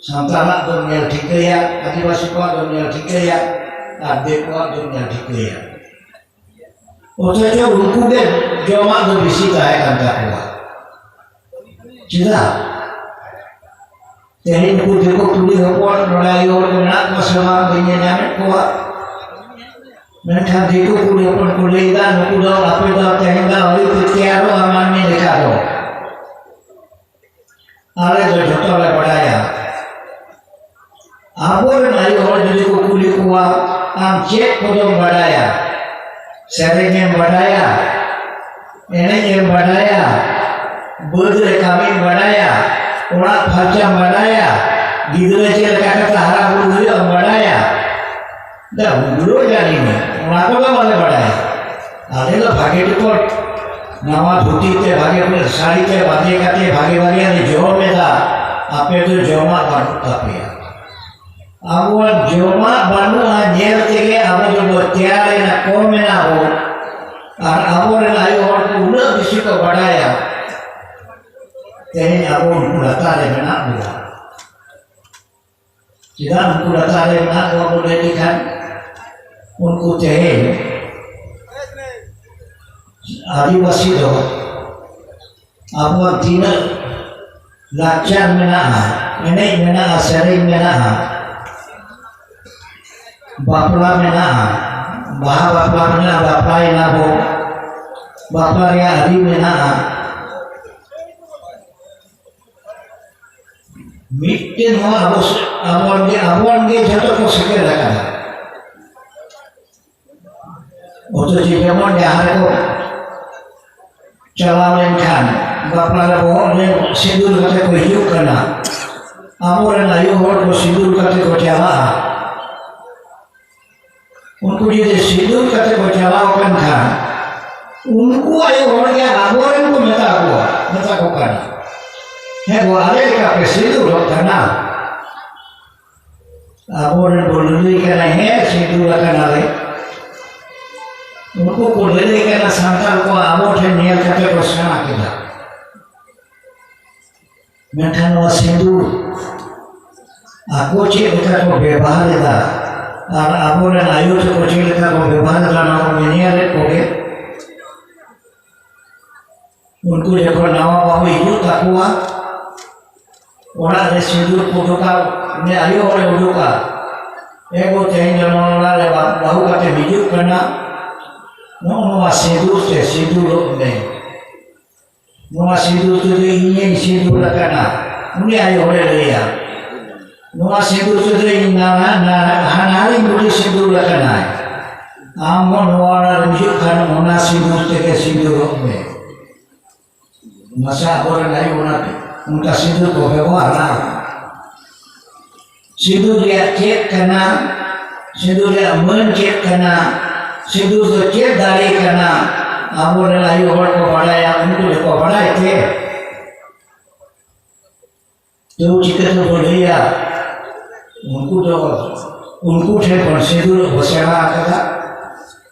ᱥᱟᱱᱛᱟᱲᱟᱜ ᱫᱚᱢ ᱧᱮᱞ ᱴᱷᱤᱠᱟᱹᱭᱟ, ᱟᱹᱫᱤᱵᱟᱹᱥᱤ ᱠᱚᱣᱟᱜ ᱫᱚᱢ ᱧᱮᱞ ᱴᱷᱤᱠᱟᱹᱭᱟ, ᱟᱨ ᱫᱤᱠᱩᱣᱟᱜ ᱫᱚᱢ ᱧᱮᱞ ᱴᱷᱤᱠᱟᱹᱭᱟ᱾ ᱚᱛᱷᱚᱪᱚ ᱩᱱᱠᱩ ᱜᱮ ᱡᱚᱢᱟᱜ ᱫᱚ ᱵᱮᱥᱤ ᱛᱟᱦᱮᱸ ᱠᱟᱱ ᱛᱟᱠᱚᱣᱟ᱾ ᱪᱮᱫᱟᱜ? ᱛᱮᱦᱮᱧ ᱩᱱᱠᱩ ᱫᱤᱠᱩ ᱠᱩᱲᱤ ᱦᱚᱯᱚᱱ ᱱᱚᱰᱮ ᱟᱭᱳ ᱦᱚᱲ ᱠᱚ ᱢᱮᱱᱟᱜ ᱠᱚᱣᱟ ᱥᱮ ᱵᱟᱝ, ᱵᱟᱹᱧ ᱧᱮᱞ ᱧᱟᱢᱮᱫ ᱠᱚᱣᱟ᱾ ᱢᱮᱱᱠᱷᱟᱱ ᱫᱤᱠᱩ ᱠᱩᱲᱤ ᱦᱚᱯᱚᱱ ᱠᱚ ᱞᱟᱹᱭᱫᱟ, ᱱᱩᱠᱩ ᱫᱚ ᱟᱯᱮ ᱫᱚ ᱛᱮᱦᱮᱧ ᱫᱚ ᱟᱹᱣᱨᱤ ᱯᱮ ᱛᱮᱭᱟᱨᱚᱜᱼᱟ ᱢᱟᱹᱱᱢᱤ ᱞᱮᱠᱟ ᱫᱚ᱾ ᱟᱞᱮ ᱫᱚ ᱡᱷᱚᱛᱚ ᱞᱮ ᱵᱟᱰᱟᱭᱟ᱾ ᱟᱵᱚᱨᱮᱱ ᱟᱭᱳ ᱦᱚᱲ ᱡᱩᱫᱤ ᱠᱚ ᱠᱩᱞᱤ ᱠᱚᱣᱟ, "ᱟᱢ ᱪᱮᱫ ᱠᱚᱫᱚᱢ ᱵᱟᱰᱟᱭᱟ? ᱥᱮᱨᱮᱧ ᱮᱢ ᱵᱟᱰᱟᱭᱟ? ᱮᱱᱮᱡ ᱮᱢ ᱵᱟᱰᱟᱭᱟ? ᱵᱟᱹᱫᱽ ᱨᱮ ᱠᱟᱹᱢᱤᱢ ᱵᱟᱰᱟᱭᱟ? ᱚᱲᱟᱜ ᱯᱷᱟᱨᱪᱟᱢ ᱵᱟᱰᱟᱭᱟ? ᱜᱤᱫᱽᱨᱟᱹ ᱪᱮᱫ ᱞᱮᱠᱟ ᱠᱟᱛᱮ ᱦᱟᱨᱟ ᱵᱩᱨᱩ ᱦᱩᱭᱩᱜᱼᱟ ᱵᱟᱰᱟᱭᱟ?" ᱫᱟ ᱩᱰᱩᱠ ᱡᱟᱹᱱᱤᱡ ᱢᱮ, ᱚᱱᱟ ᱠᱚᱫᱚ ᱵᱟᱞᱮ ᱵᱟᱰᱟᱭᱟ᱾ ᱟᱞᱮ ᱫᱚ ᱵᱷᱟᱜᱮ ᱴᱩᱠᱩ ᱱᱟᱣᱟ ᱫᱷᱩᱛᱤ ᱛᱮ, ᱵᱷᱟᱜᱮ ᱴᱩᱠᱩ ᱥᱟᱹᱲᱤ ᱛᱮ ᱵᱟᱸᱫᱮ ᱠᱟᱛᱮ ᱵᱷᱟᱜᱮ ᱵᱷᱟᱜᱮ ᱞᱮ ᱡᱚᱢ ᱮᱫᱟ, ᱟᱯᱮ ᱫᱚ ᱡᱚᱢᱟᱜ ᱵᱟᱹᱱᱩᱜ ᱛᱟᱯᱮᱭᱟ᱾ ᱟᱵᱚᱣᱟᱜ ᱡᱚᱢᱟᱜ ᱵᱟᱹᱱᱩᱜᱼᱟ, ᱧᱮᱞ ᱛᱮᱜᱮ ᱟᱵᱚ ᱫᱚᱵᱚ ᱛᱮᱭᱟᱨ ᱮᱱᱟ, ᱠᱚᱢ ᱮᱱᱟ ᱵᱚ᱾ ᱟᱨ ᱟᱵᱚᱨᱮᱱ ᱟᱭᱳ ᱦᱚᱲ ᱠᱚ ᱩᱱᱟᱹᱜ ᱵᱮᱥᱤ ᱠᱚ ᱵᱟᱰᱟᱭᱟ, ᱛᱮᱦᱮᱧ ᱟᱵᱚ ᱩᱱᱠᱩ ᱞᱟᱛᱟᱨ ᱨᱮ ᱢᱮᱱᱟᱜ ᱵᱚᱱᱟ᱾ ᱪᱮᱫᱟᱜ ᱩᱱᱠᱩ ᱞᱟᱛᱟᱨ ᱨᱮ ᱢᱮᱱᱟᱜ ᱠᱚᱣᱟ ᱵᱚᱱ ᱞᱟᱹᱭ ᱞᱮᱠᱷᱟᱱ, ᱩᱱᱠᱩ ᱛᱮᱦᱮᱧ ᱟᱹᱫᱤᱵᱟᱹᱥᱤ ᱫᱚ ᱟᱵᱚᱣᱟᱜ ᱛᱤᱱᱟᱹᱜ ᱞᱟᱠᱪᱟᱨ ᱢᱮᱱᱟᱜᱼᱟ, ᱮᱱᱮᱡ ᱢᱮᱱᱟᱜᱼᱟ, ᱥᱮᱨᱮᱧ ᱢᱮᱱᱟᱜᱼᱟ, ᱵᱟᱯᱞᱟ ᱢᱮᱱᱟᱜᱼᱟ, ᱵᱟᱦᱟ ᱵᱟᱯᱞᱟ ᱢᱮᱱᱟᱜᱼᱟ, ᱵᱟᱯᱞᱟᱭᱮᱱᱟ ᱵᱚ, ᱵᱟᱯᱞᱟ ᱨᱮᱭᱟᱜ ᱟᱹᱨᱤ ᱢᱮᱱᱟᱜᱼᱟ, ᱢᱤᱫᱴᱮᱱ ᱦᱚᱸ ᱟᱵᱚ ᱥᱮ-, ᱟᱵᱚᱣᱟᱜ ᱜᱮ, ᱟᱵᱚᱣᱟᱜ ᱜᱮ ᱡᱷᱚᱛᱚ ᱠᱚ ᱥᱮᱴᱮᱨ ᱟᱠᱟᱫᱟ᱾ ᱚᱛᱷᱚᱪᱚ ᱡᱮᱢᱚᱱ ᱡᱟᱦᱟᱸ ᱨᱮᱠᱚ ᱪᱟᱞᱟᱣ ᱞᱮᱱᱠᱷᱟᱱ, ᱵᱟᱯᱞᱟ ᱨᱮ ᱵᱚᱦᱚᱜ ᱨᱮ ᱥᱤᱸᱫᱩᱨ ᱠᱟᱛᱮ ᱠᱚ ᱦᱤᱡᱩᱜ ᱠᱟᱱᱟ᱾ ᱟᱵᱚᱨᱮᱱ ᱟᱭᱳ ᱦᱚᱲ ᱠᱚ ᱥᱤᱸᱫᱩᱨ ᱠᱟᱛᱮ ᱠᱚ ᱪᱟᱞᱟᱜᱼᱟ᱾ ᱩᱱᱠᱩ ᱡᱩᱫᱤ ᱥᱤᱸᱫᱩᱨ ᱠᱟᱛᱮ ᱠᱚ ᱪᱟᱞᱟᱣ ᱟᱠᱟᱱ ᱠᱷᱟᱱ, ᱩᱱᱠᱩ ᱟᱭᱳ ᱦᱚᱲ ᱜᱮ ᱟᱵᱚᱨᱮᱱ ᱠᱚ ᱢᱮᱛᱟ ᱠᱚᱣᱟ, ᱢᱮᱛᱟ ᱠᱚ ᱠᱟᱱᱟ, "ᱦᱮᱸ ᱜᱚ, ᱟᱞᱮ ᱞᱮᱠᱟ ᱯᱮ ᱥᱤᱸᱫᱩᱨᱚᱜ ᱠᱟᱱᱟ?" ᱟᱵᱚᱨᱮᱱ ᱠᱚ ᱞᱟᱹᱞᱟᱹᱭ ᱠᱟᱱᱟ, "ᱦᱮᱸ, ᱥᱤᱸᱫᱩᱨ ᱟᱠᱟᱱᱟᱞᱮ᱾" ᱩᱱᱠᱩ ᱠᱚ ᱞᱟᱹᱞᱟᱹᱭ ᱠᱟᱱᱟ, ᱥᱟᱱᱛᱟᱲ ᱠᱚ ᱟᱵᱚ ᱴᱷᱮᱱ ᱧᱮᱞ ᱠᱟᱛᱮ ᱠᱚ ᱥᱮᱬᱟ ᱠᱮᱫᱟ᱾ ᱢᱮᱱᱠᱷᱟᱱ ᱱᱚᱣᱟ ᱥᱤᱸᱫᱩᱨ ᱟᱠᱚ ᱪᱮᱫ ᱞᱮᱠᱟ ᱠᱚ ᱵᱮᱵᱚᱦᱟᱨ ᱮᱫᱟ, ᱟᱨ ᱟᱵᱚᱨᱮᱱ ᱟᱭᱳ ᱛᱟᱠᱚ ᱪᱮᱫ ᱞᱮᱠᱟ ᱠᱚ ᱵᱮᱵᱚᱦᱟᱨ ᱮᱫᱟ, ᱱᱚᱣᱟ ᱠᱚ ᱧᱮᱧᱮᱞᱮᱫ ᱠᱚᱜᱮ᱾ ᱩᱱᱠᱩ ᱡᱚᱠᱷᱚᱱ ᱱᱟᱣᱟ ᱵᱟᱹᱦᱩ ᱦᱤᱡᱩᱜ ᱛᱟᱠᱚᱣᱟ, ᱚᱲᱟᱜ ᱨᱮ ᱥᱤᱸᱫᱩᱨ ᱠᱚ ᱚᱰᱚᱠᱟ, ᱩᱱᱤ ᱟᱭᱳ ᱦᱚᱲᱮ ᱚᱰᱚᱠᱟ, "ᱮ ᱜᱚ, ᱛᱮᱦᱮᱧ ᱫᱚ ᱱᱚᱣᱟ ᱚᱲᱟᱜ ᱨᱮ ᱵᱟ-, ᱵᱟᱹᱦᱩ ᱠᱟᱛᱮᱢ ᱦᱤᱡᱩᱜ ᱠᱟᱱᱟ, ᱱᱚᱜᱼᱚ ᱱᱚᱣᱟ ᱥᱤᱸᱫᱩᱨ ᱛᱮ ᱥᱤᱸᱫᱩᱨᱚᱜ ᱢᱮ, ᱱᱚᱣᱟ ᱥᱤᱸᱫᱩᱨ ᱛᱮᱫᱚ ᱤᱧᱤᱧ ᱥᱤᱸᱫᱩᱨ ᱟᱠᱟᱱᱟ᱾" ᱩᱱᱤ ᱟᱭᱳ ᱦᱚᱲᱮ ᱞᱟᱹᱭᱟ, "ᱱᱚᱣᱟ ᱥᱤᱸᱫᱩᱨ ᱛᱮᱫᱚ ᱤᱧ ᱱᱟᱱᱟ, ᱱᱟᱱᱟ, ᱦᱟᱱᱦᱟᱨᱤᱧ ᱵᱩᱰᱷᱤ ᱥᱤᱸᱫᱩᱨ ᱟᱠᱟᱱᱟᱭ, ᱟᱢ ᱦᱚᱸ ᱱᱚᱣᱟ ᱚᱲᱟᱜ ᱨᱮᱢ ᱦᱤᱡᱩᱜ ᱠᱷᱟᱱ ᱚᱱᱟ ᱥᱤᱸᱫᱩᱨ ᱛᱮᱜᱮ ᱥᱤᱸᱫᱩᱨᱚᱜ ᱢᱮ᱾" ᱢᱟᱥᱮ ᱟᱵᱚᱨᱮᱱ ᱟᱭᱳ ᱚᱱᱟ ᱚᱱᱠᱟ ᱥᱤᱸᱫᱩᱨ ᱠᱚ ᱵᱮᱵᱚᱦᱟᱨᱟ? ᱥᱤᱸᱫᱩᱨ ᱨᱮᱭᱟᱜ ᱪᱮᱫ ᱠᱟᱱᱟ? ᱥᱤᱸᱫᱩᱨ ᱨᱮᱭᱟᱜ ᱢᱟᱹᱱ ᱪᱮᱫ ᱠᱟᱱᱟ? ᱥᱤᱸᱫᱩᱨ ᱫᱚ ᱪᱮᱫ ᱫᱟᱲᱮ ᱠᱟᱱᱟ? ᱟᱵᱚᱨᱮᱱ ᱟᱭᱳ ᱦᱚᱲ ᱠᱚ ᱵᱟᱲᱟᱭᱟ, ᱩᱱᱠᱩ ᱫᱚᱠᱚ ᱵᱟᱲᱟᱭ ᱛᱮ᱾ ᱛᱚ ᱪᱤᱠᱟᱹ ᱛᱮᱵᱚ ᱞᱟᱹᱭᱟ? ᱩᱱᱠᱩ ᱫᱚ, ᱩᱱᱠᱩ ᱴᱷᱮᱱ ᱠᱷᱚᱱ ᱥᱤᱸᱫᱩᱨ ᱵᱚ ᱥᱮᱬᱟ ᱟᱠᱟᱫᱟ᱾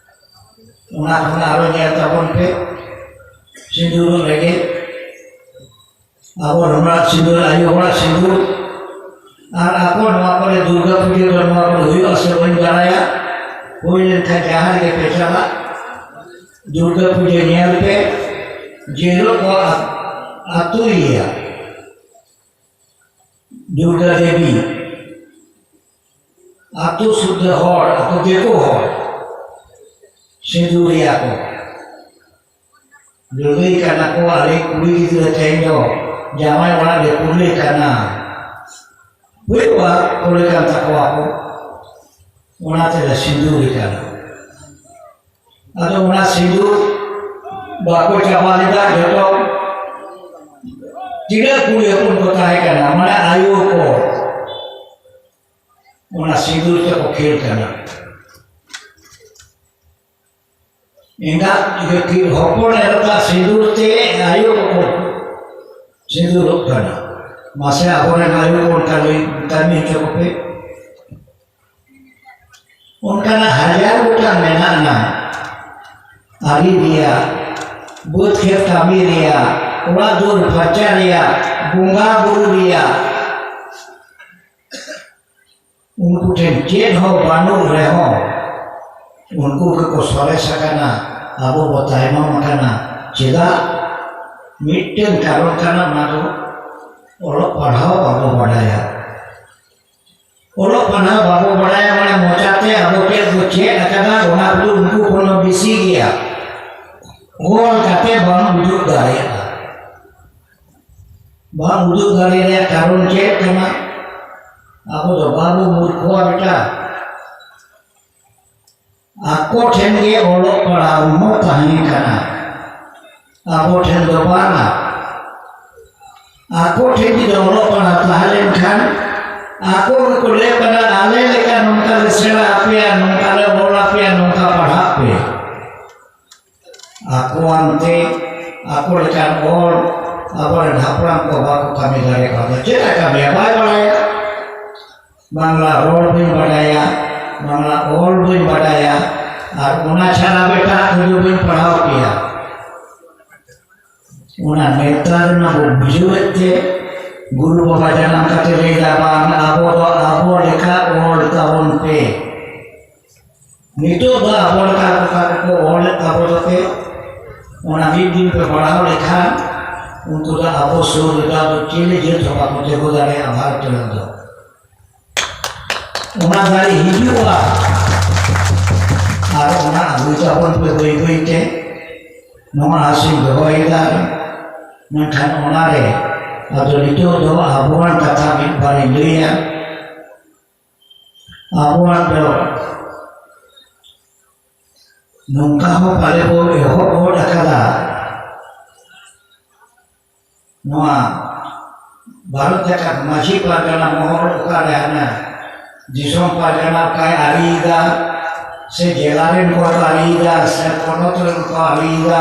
ᱚᱱᱟ ᱠᱷᱚᱱ ᱟᱨᱚ ᱧᱮᱞ ᱛᱟᱵᱚᱱ ᱯᱮ, ᱥᱤᱸᱫᱩᱨ ᱨᱮᱜᱮ ᱟᱵᱚ ᱦᱚᱲᱟᱜ ᱥᱤᱸᱫᱩᱨ, ᱟᱭᱳ ᱦᱚᱲᱟᱜ ᱥᱤᱸᱫᱩᱨ, ᱟᱨ ᱟᱠᱚ ᱱᱚᱣᱟ ᱠᱚᱨᱮ ᱫᱩᱨᱜᱟ ᱯᱩᱡᱟᱹ ᱫᱚ ᱱᱚᱣᱟ ᱠᱚᱨᱮ ᱦᱩᱭᱩᱜᱼᱟ ᱥᱮ ᱵᱟᱹᱧ ᱵᱟᱲᱟᱭᱟ, ᱦᱩᱭ ᱞᱮᱱᱠᱷᱟᱱ ᱡᱟᱦᱟᱸ ᱨᱮᱜᱮ ᱯᱮ ᱪᱟᱞᱟᱜ, ᱫᱩᱨᱜᱟ ᱯᱩᱡᱟᱹ ᱧᱮᱞ ᱯᱮ, ᱡᱮ ᱦᱤᱞᱳᱜ ᱠᱚ ᱟ-, ᱟᱹᱛᱩᱭᱮᱭᱟ ᱫᱩᱨᱜᱟ ᱫᱮᱵᱤ, ᱟᱹᱛᱩ ᱥᱩᱫᱽᱫᱷᱟᱹ ᱦᱚᱲ, ᱟᱹᱛᱩ ᱫᱤᱠᱩ ᱦᱚᱲ ᱥᱤᱸᱫᱩᱨᱮᱭᱟ ᱠᱚ᱾ ᱞᱟᱹᱲᱦᱟᱹᱭ ᱠᱟᱱᱟ ᱠᱚ, ᱟᱞᱮ ᱠᱩᱲᱤ ᱜᱤᱫᱽᱨᱟᱹ ᱛᱮᱦᱮᱧ ᱫᱚ ᱡᱟᱶᱟᱭ ᱚᱲᱟᱜ ᱞᱮ ᱠᱩᱞᱮ ᱠᱟᱱᱟ, ᱦᱩᱭᱩᱜᱼᱟ, ᱠᱩᱞᱮ ᱠᱟᱱ ᱛᱟᱠᱚᱣᱟ ᱠᱚ, ᱚᱱᱟ ᱛᱮᱞᱮ ᱥᱤᱸᱫᱩᱨᱮ ᱠᱟᱱᱟ᱾ ᱟᱫᱚ ᱚᱱᱟ ᱥᱤᱸᱫᱩᱨ ᱵᱟᱠᱚ ᱪᱟᱵᱟ ᱞᱮᱫᱟ ᱡᱚᱛᱚ᱾ ᱛᱤᱱᱟᱹᱜ ᱠᱩᱲᱤ ᱦᱚᱯᱚᱱ ᱠᱚ ᱛᱟᱦᱮᱸ ᱠᱟᱱᱟ, ᱢᱟᱱᱮ ᱟᱭᱳ ᱠᱚ, ᱚᱱᱟ ᱥᱤᱸᱫᱩᱨ ᱛᱮᱠᱚ ᱠᱷᱮᱞ ᱠᱟᱱᱟ᱾ ᱮᱸᱜᱟᱛ ᱦᱚᱯᱚᱱ ᱮᱨᱟᱛᱟᱜ ᱥᱤᱸᱫᱩᱨ ᱛᱮ ᱟᱭᱳ ᱠᱚᱠᱚ ᱥᱤᱸᱫᱩᱨᱚᱜ ᱠᱟᱱᱟ᱾ ᱢᱟᱥᱮ ᱟᱵᱚᱨᱮᱱ ᱟᱭᱳ ᱠᱚ ᱚᱱᱠᱟ ᱞᱟᱹᱭ ᱠᱟᱹᱢᱤ ᱦᱚᱪᱚ ᱠᱚᱯᱮ᱾ ᱚᱱᱠᱟᱱᱟᱜ ᱦᱟᱡᱟᱨ ᱜᱚᱴᱟᱝ ᱢᱮᱱᱟᱜᱼᱟ, ᱟᱹᱨᱤ ᱨᱮᱭᱟᱜ, ᱵᱟᱹᱫᱽ ᱠᱷᱮᱛ ᱠᱟᱹᱢᱤ ᱨᱮᱭᱟᱜ, ᱚᱲᱟᱜ ᱫᱩᱣᱟᱹᱨ ᱯᱷᱟᱨᱪᱟ ᱨᱮᱭᱟᱜ, ᱵᱚᱸᱜᱟ ᱵᱩᱨᱩ ᱨᱮᱭᱟᱜ᱾ ᱩᱱᱠᱩ ᱴᱷᱮᱱ ᱪᱮᱫ ᱦᱚᱸ ᱵᱟᱹᱱᱩᱜ ᱨᱮᱦᱚᱸ, ᱩᱱᱠᱩ ᱜᱮᱠᱚ ᱥᱚᱨᱮᱥ ᱟᱠᱟᱱᱟ, ᱟᱵᱚ ᱵᱚ ᱛᱟᱭᱱᱚᱢ ᱟᱠᱟᱱᱟ᱾ ᱪᱮᱫᱟᱜ? ᱢᱤᱫᱴᱮᱱ ᱠᱟᱨᱚᱱ ᱠᱟᱱᱟ, ᱚᱱᱟ ᱫᱚ ᱚᱞᱚᱜ ᱯᱟᱲᱦᱟᱣ ᱵᱟᱵᱚ ᱵᱟᱰᱟᱭᱟ᱾ ᱚᱞᱚᱜ ᱯᱟᱲᱦᱟᱣ ᱵᱟᱵᱚ ᱵᱟᱰᱟᱭᱟ, ᱢᱟᱱᱮ ᱢᱚᱪᱟᱛᱮ ᱟᱵᱚ ᱪᱮᱫ ᱵᱚ ᱪᱮᱫ ᱟᱠᱟᱫᱟ, ᱚᱱᱟ ᱠᱚᱫᱚ ᱩᱱᱠᱩ ᱠᱷᱚᱱ ᱦᱚᱸ ᱵᱮᱥᱤ ᱜᱮᱭᱟ᱾ ᱚᱞ ᱠᱟᱛᱮ ᱵᱟᱢ ᱩᱫᱩᱜ ᱫᱟᱲᱮᱭᱟᱜᱼᱟ᱾ ᱵᱟᱢ ᱩᱫᱩᱜ ᱫᱟᱲᱮ ᱨᱮᱭᱟᱜ ᱠᱟᱨᱚᱱ ᱪᱮᱫ ᱠᱟᱱᱟ? ᱟᱵᱚ ᱫᱚ ᱵᱟᱵᱚ ᱢᱩᱨᱠᱷᱚᱣᱟ ᱵᱮᱴᱟ᱾ ᱟᱠᱚ ᱴᱷᱮᱱ ᱜᱮ ᱚᱞᱚᱜ ᱯᱟᱲᱦᱟᱣ ᱦᱚᱸ ᱛᱟᱦᱮᱸ ᱠᱟᱱᱟ, ᱟᱵᱚ ᱴᱷᱮᱱ ᱫᱚ ᱵᱟᱝᱟ᱾ ᱟᱠᱚ ᱴᱷᱮᱱ ᱡᱩᱫᱤ ᱚᱞᱚᱜ ᱯᱟᱲᱦᱟᱣ ᱛᱟᱦᱮᱸ ᱞᱮᱱᱠᱷᱟᱱ, ᱟᱠᱚ ᱜᱮᱠᱚ ᱞᱟᱹᱭ ᱠᱟᱱᱟ, "ᱟᱞᱮ ᱞᱮᱠᱟ ᱱᱚᱝᱠᱟ ᱞᱮ ᱥᱮᱬᱟ ᱟᱯᱮᱭᱟ, ᱱᱚᱝᱠᱟ ᱞᱮ ᱚᱞ ᱟᱯᱮᱭᱟ, ᱱᱚᱝᱠᱟ ᱯᱟᱲᱦᱟᱜ ᱯᱮ᱾" ᱟᱠᱚᱣᱟᱱ ᱛᱮ ᱟᱠᱚ ᱞᱮᱠᱟᱱ ᱚᱞ ᱟᱵᱚᱨᱮᱱ ᱦᱟᱯᱲᱟᱢ ᱠᱚ ᱵᱟᱠᱚ ᱠᱟᱹᱢᱤ ᱫᱟᱲᱮ ᱠᱟᱣᱫᱟ᱾ ᱪᱮᱫ ᱮ ᱠᱟᱹᱢᱤᱭᱟ? ᱵᱟᱭ ᱵᱟᱲᱟᱭᱟ᱾ ᱵᱟᱝᱞᱟ ᱨᱚᱲ ᱵᱟᱹᱧ ᱵᱟᱰᱟᱭᱟ, ᱵᱟᱝᱞᱟ ᱚᱞ ᱵᱟᱹᱧ ᱵᱟᱰᱟᱭᱟ, ᱟᱨ ᱚᱱᱟ ᱪᱷᱟᱲᱟ ᱮᱴᱟᱜ ᱠᱚᱫᱚ ᱵᱟᱹᱧ ᱯᱟᱲᱦᱟᱣ ᱠᱮᱭᱟ᱾ ᱚᱱᱟ ᱱᱮᱛᱟᱨ ᱢᱟ ᱵᱚ ᱵᱩᱡᱷᱟᱹᱣᱮᱫ ᱛᱮ, ᱜᱩᱨᱩ ᱵᱟᱵᱟ ᱡᱟᱱᱟᱢ ᱠᱟᱛᱮ ᱞᱟᱹᱭ ᱮᱫᱟ, "ᱵᱟᱝ, ᱟᱵᱚ ᱫᱚ ᱟᱵᱚ ᱞᱮᱠᱟ ᱚᱞ ᱛᱟᱵᱚᱱ ᱯᱮ᱾" ᱱᱤᱛᱚᱜ ᱫᱚ ᱟᱵᱚ ᱞᱮᱠᱟ ᱚᱠᱟ ᱠᱚᱠᱚ ᱚᱞᱮᱫ ᱛᱟᱵᱚ ᱛᱟᱯᱮ, ᱚᱱᱟ ᱢᱤᱫ ᱫᱤᱱ ᱯᱮ ᱯᱟᱲᱦᱟᱣ ᱞᱮᱠᱷᱟᱱ, ᱩᱱᱠᱩ ᱫᱚ ᱟᱵᱚ ᱥᱩᱨ ᱨᱮᱫᱚ ᱟᱫᱚ ᱪᱤᱞᱤ ᱡᱟᱹᱛ ᱦᱚᱸ ᱵᱟᱠᱚ ᱛᱤᱸᱜᱩ ᱫᱟᱲᱮᱭᱟᱜᱼᱟ ᱵᱷᱟᱨᱚᱛ ᱨᱮᱫᱚ᱾ ᱚᱱᱟ ᱫᱟᱲᱮ ᱦᱤᱡᱩᱜᱼᱟ, ᱟᱨ ᱚᱱᱟ ᱟᱹᱜᱩᱭ ᱛᱟᱵᱚᱱ ᱯᱮ ᱵᱟᱹᱭ ᱵᱟᱹᱭ ᱛᱮ᱾ ᱱᱚᱣᱟ ᱟᱥᱤᱧ ᱫᱚᱦᱚᱭᱮᱫᱟ, ᱢᱮᱱᱠᱷᱟᱱ ᱚᱱᱟᱨᱮ ᱟᱫᱚ ᱱᱤᱛᱚᱜ ᱫᱚ ᱟᱵᱚᱣᱟᱜ ᱠᱟᱛᱷᱟ ᱢᱤᱫ ᱵᱟᱨᱤᱧ ᱞᱟᱹᱭᱟ᱾ ᱟᱵᱚᱣᱟᱜ ᱫᱚ ᱱᱚᱝᱠᱟ ᱦᱚᱸ ᱯᱟᱞᱮ ᱵᱚ ᱮᱦᱚᱵ ᱜᱚᱫ ᱟᱠᱟᱫᱟ᱾ ᱱᱚᱣᱟ ᱵᱷᱟᱨᱚᱛ ᱡᱟᱠᱟᱛ ᱢᱟᱹᱡᱷᱤ ᱯᱟᱨᱜᱟᱱᱟ ᱢᱚᱦᱚᱞ ᱚᱠᱟᱨᱮ ᱦᱟᱱᱟ ᱫᱤᱥᱚᱢ ᱯᱟᱨᱜᱟᱱᱟ ᱚᱠᱟᱭ ᱟᱹᱨᱤᱭᱮᱫᱟ, ᱥᱮ ᱡᱮᱞᱟ ᱨᱮᱱ ᱠᱚ ᱟᱹᱨᱤᱭᱮᱫᱟ, ᱥᱮ ᱯᱚᱱᱚᱛ ᱨᱮᱱ ᱠᱚ ᱟᱹᱨᱤᱭᱮᱫᱟ,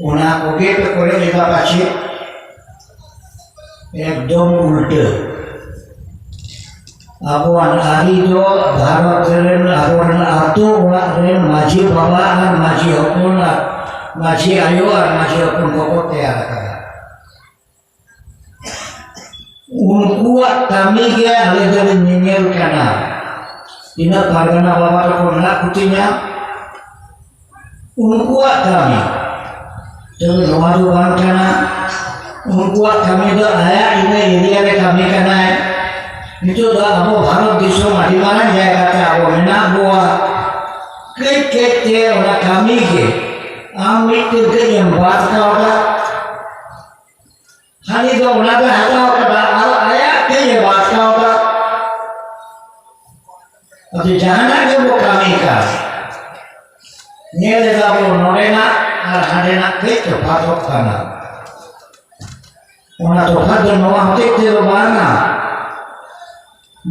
ᱚᱱᱟ ᱠᱚᱜᱮ ᱯᱮ ᱠᱚᱭᱚᱜ ᱮᱫᱟ ᱯᱟᱪᱷᱮ? ᱮᱠᱫᱚᱢ ᱩᱞᱴᱟᱹ᱾ ᱟᱵᱚᱣᱟᱜ ᱟᱹᱨᱤ ᱫᱚ ᱵᱷᱟᱨᱚᱛ ᱨᱮᱱ ᱟᱵᱚᱨᱮᱱ ᱟᱹᱛᱩ ᱚᱲᱟᱜ ᱨᱮᱱ ᱢᱟᱹᱡᱷᱤ ᱵᱟᱵᱟ ᱟᱨ ᱢᱟᱹᱡᱷᱤ ᱦᱚᱯᱚᱱ ᱟᱨ ᱢᱟᱹᱡᱷᱤ ᱟᱭᱳ ᱟᱨ ᱢᱟᱹᱡᱷᱤ ᱦᱚᱯᱚᱱ ᱠᱚᱠᱚ ᱛᱮᱭᱟᱨ ᱟᱠᱟᱫᱟ᱾ ᱩᱱᱠᱩᱣᱟᱜ ᱠᱟᱹᱢᱤ ᱜᱮ ᱟᱞᱮ ᱫᱚᱞᱮ ᱧᱮᱧᱮᱞ ᱠᱟᱱᱟ᱾ ᱛᱤᱱᱟᱹᱜ ᱯᱟᱨᱜᱟᱱᱟ ᱵᱟᱵᱟ ᱛᱟᱠᱚ ᱢᱮᱱᱟᱜ ᱠᱚᱛᱤᱧᱟ, ᱩᱱᱠᱩᱣᱟᱜ ᱠᱟᱹᱢᱤ᱾ ᱛᱚᱵᱮ ᱱᱚᱣᱟ ᱫᱚ ᱵᱟᱝ ᱠᱟᱱᱟ᱾ ᱩᱱᱠᱩᱣᱟᱜ ᱠᱟᱹᱢᱤ ᱫᱚ ᱟᱭᱟᱜ ᱤᱱᱟᱹ ᱮᱨᱤᱭᱟ ᱨᱮ ᱠᱟᱹᱢᱤ ᱠᱟᱱᱟᱭ᱾ ᱱᱤᱛᱚᱜ ᱫᱚ ᱟᱵᱚ ᱵᱷᱟᱨᱚᱛ ᱫᱤᱥᱚᱢ ᱟᱹᱰᱤ ᱢᱟᱨᱟᱝ ᱡᱟᱭᱜᱟ ᱛᱮ ᱟᱵᱚ ᱢᱮᱱᱟᱜ ᱵᱚᱣᱟ᱾ ᱠᱟᱹᱡ ᱠᱟᱹᱡ ᱛᱮ ᱚᱱᱟ ᱠᱟᱹᱢᱤ ᱜᱮ ᱟᱢ ᱢᱤᱫᱴᱮᱱ ᱠᱟᱹᱡ ᱮᱢ ᱵᱟᱫ ᱠᱟᱣᱫᱟ, ᱦᱟᱹᱱᱤ ᱫᱚ ᱚᱱᱟ ᱫᱚᱭ ᱦᱟᱛᱟᱣ ᱠᱟᱫᱟ ᱟᱨ ᱟᱭᱟᱜ ᱠᱟᱹᱡ ᱮ ᱵᱟᱫ ᱠᱟᱣᱫᱟ᱾ ᱟᱫᱚ ᱡᱟᱦᱟᱱᱟᱜ ᱜᱮᱵᱚ ᱠᱟᱹᱢᱤ ᱠᱟᱱ, ᱧᱮᱞ ᱮᱫᱟ ᱵᱚ ᱱᱚᱰᱮᱱᱟᱜ ᱟᱨ ᱦᱟᱸᱰᱮᱱᱟᱜ ᱠᱟᱹᱡ ᱛᱚᱯᱷᱟᱛᱚᱜ ᱠᱟᱱᱟ᱾ ᱚᱱᱟ ᱛᱚᱯᱷᱟᱛ ᱫᱚ ᱱᱚᱣᱟ ᱦᱚᱛᱮᱡ ᱛᱮᱫᱚ ᱵᱟᱝᱟ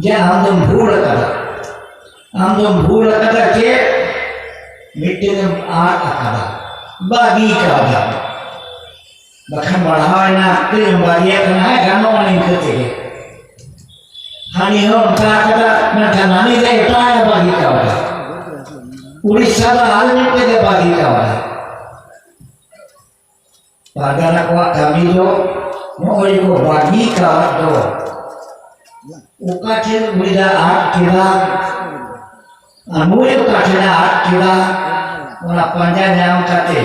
ᱡᱮ ᱟᱢ ᱫᱚᱢ ᱵᱷᱩᱞ ᱟᱠᱟᱫᱟ᱾ ᱟᱢ ᱫᱚᱢ ᱵᱷᱩᱞ ᱟᱠᱟᱫᱟ ᱪᱮᱫ? ᱢᱤᱫᱴᱮᱱ ᱮᱢ ᱟᱫ ᱟᱠᱟᱫᱟ, ᱵᱟᱹᱜᱤ ᱠᱟᱣᱫᱟ᱾ ᱵᱟᱠᱷᱟᱱ ᱵᱟᱲᱦᱟᱣ ᱮᱱᱟ, ᱠᱟᱹᱡ ᱮᱢ ᱵᱟᱹᱜᱤᱭᱟᱜ ᱠᱟᱱᱟ, ᱦᱮᱸ, ᱜᱟᱱᱚᱜᱼᱟ ᱱᱤᱝᱠᱟᱹ ᱛᱮᱜᱮ᱾ ᱦᱟᱹᱱᱤ ᱦᱚᱸ ᱚᱱᱠᱟ ᱟᱠᱟᱫᱟ, ᱢᱮᱱᱠᱷᱟᱱ ᱦᱟᱹᱱᱤ ᱫᱚ ᱮᱴᱟᱜ ᱮ ᱵᱟᱹᱜᱤ ᱠᱟᱣᱫᱟ᱾ ᱩᱲᱤᱥᱥᱟ ᱫᱚ ᱟᱨ ᱢᱤᱫᱴᱮᱡ ᱮ ᱵᱟᱹᱜᱤ ᱠᱟᱣᱫᱟ᱾ ᱯᱟᱨᱜᱟᱱᱟ ᱠᱚᱣᱟᱜ ᱠᱟᱹᱢᱤ ᱫᱚ ᱱᱚᱜᱼᱚᱭ ᱠᱚ ᱵᱟᱹᱜᱤ ᱠᱟᱣᱟᱫ ᱫᱚ᱾ ᱚᱠᱟ ᱴᱷᱮᱱ ᱩᱱᱤ ᱫᱚ ᱟᱫ ᱠᱮᱫᱟ, ᱟᱨ ᱱᱩᱭ ᱚᱠᱟ ᱴᱷᱮᱱᱮ ᱟᱫ ᱠᱮᱫᱟ, ᱚᱱᱟ ᱯᱟᱸᱡᱟ ᱧᱟᱢ ᱠᱟᱛᱮ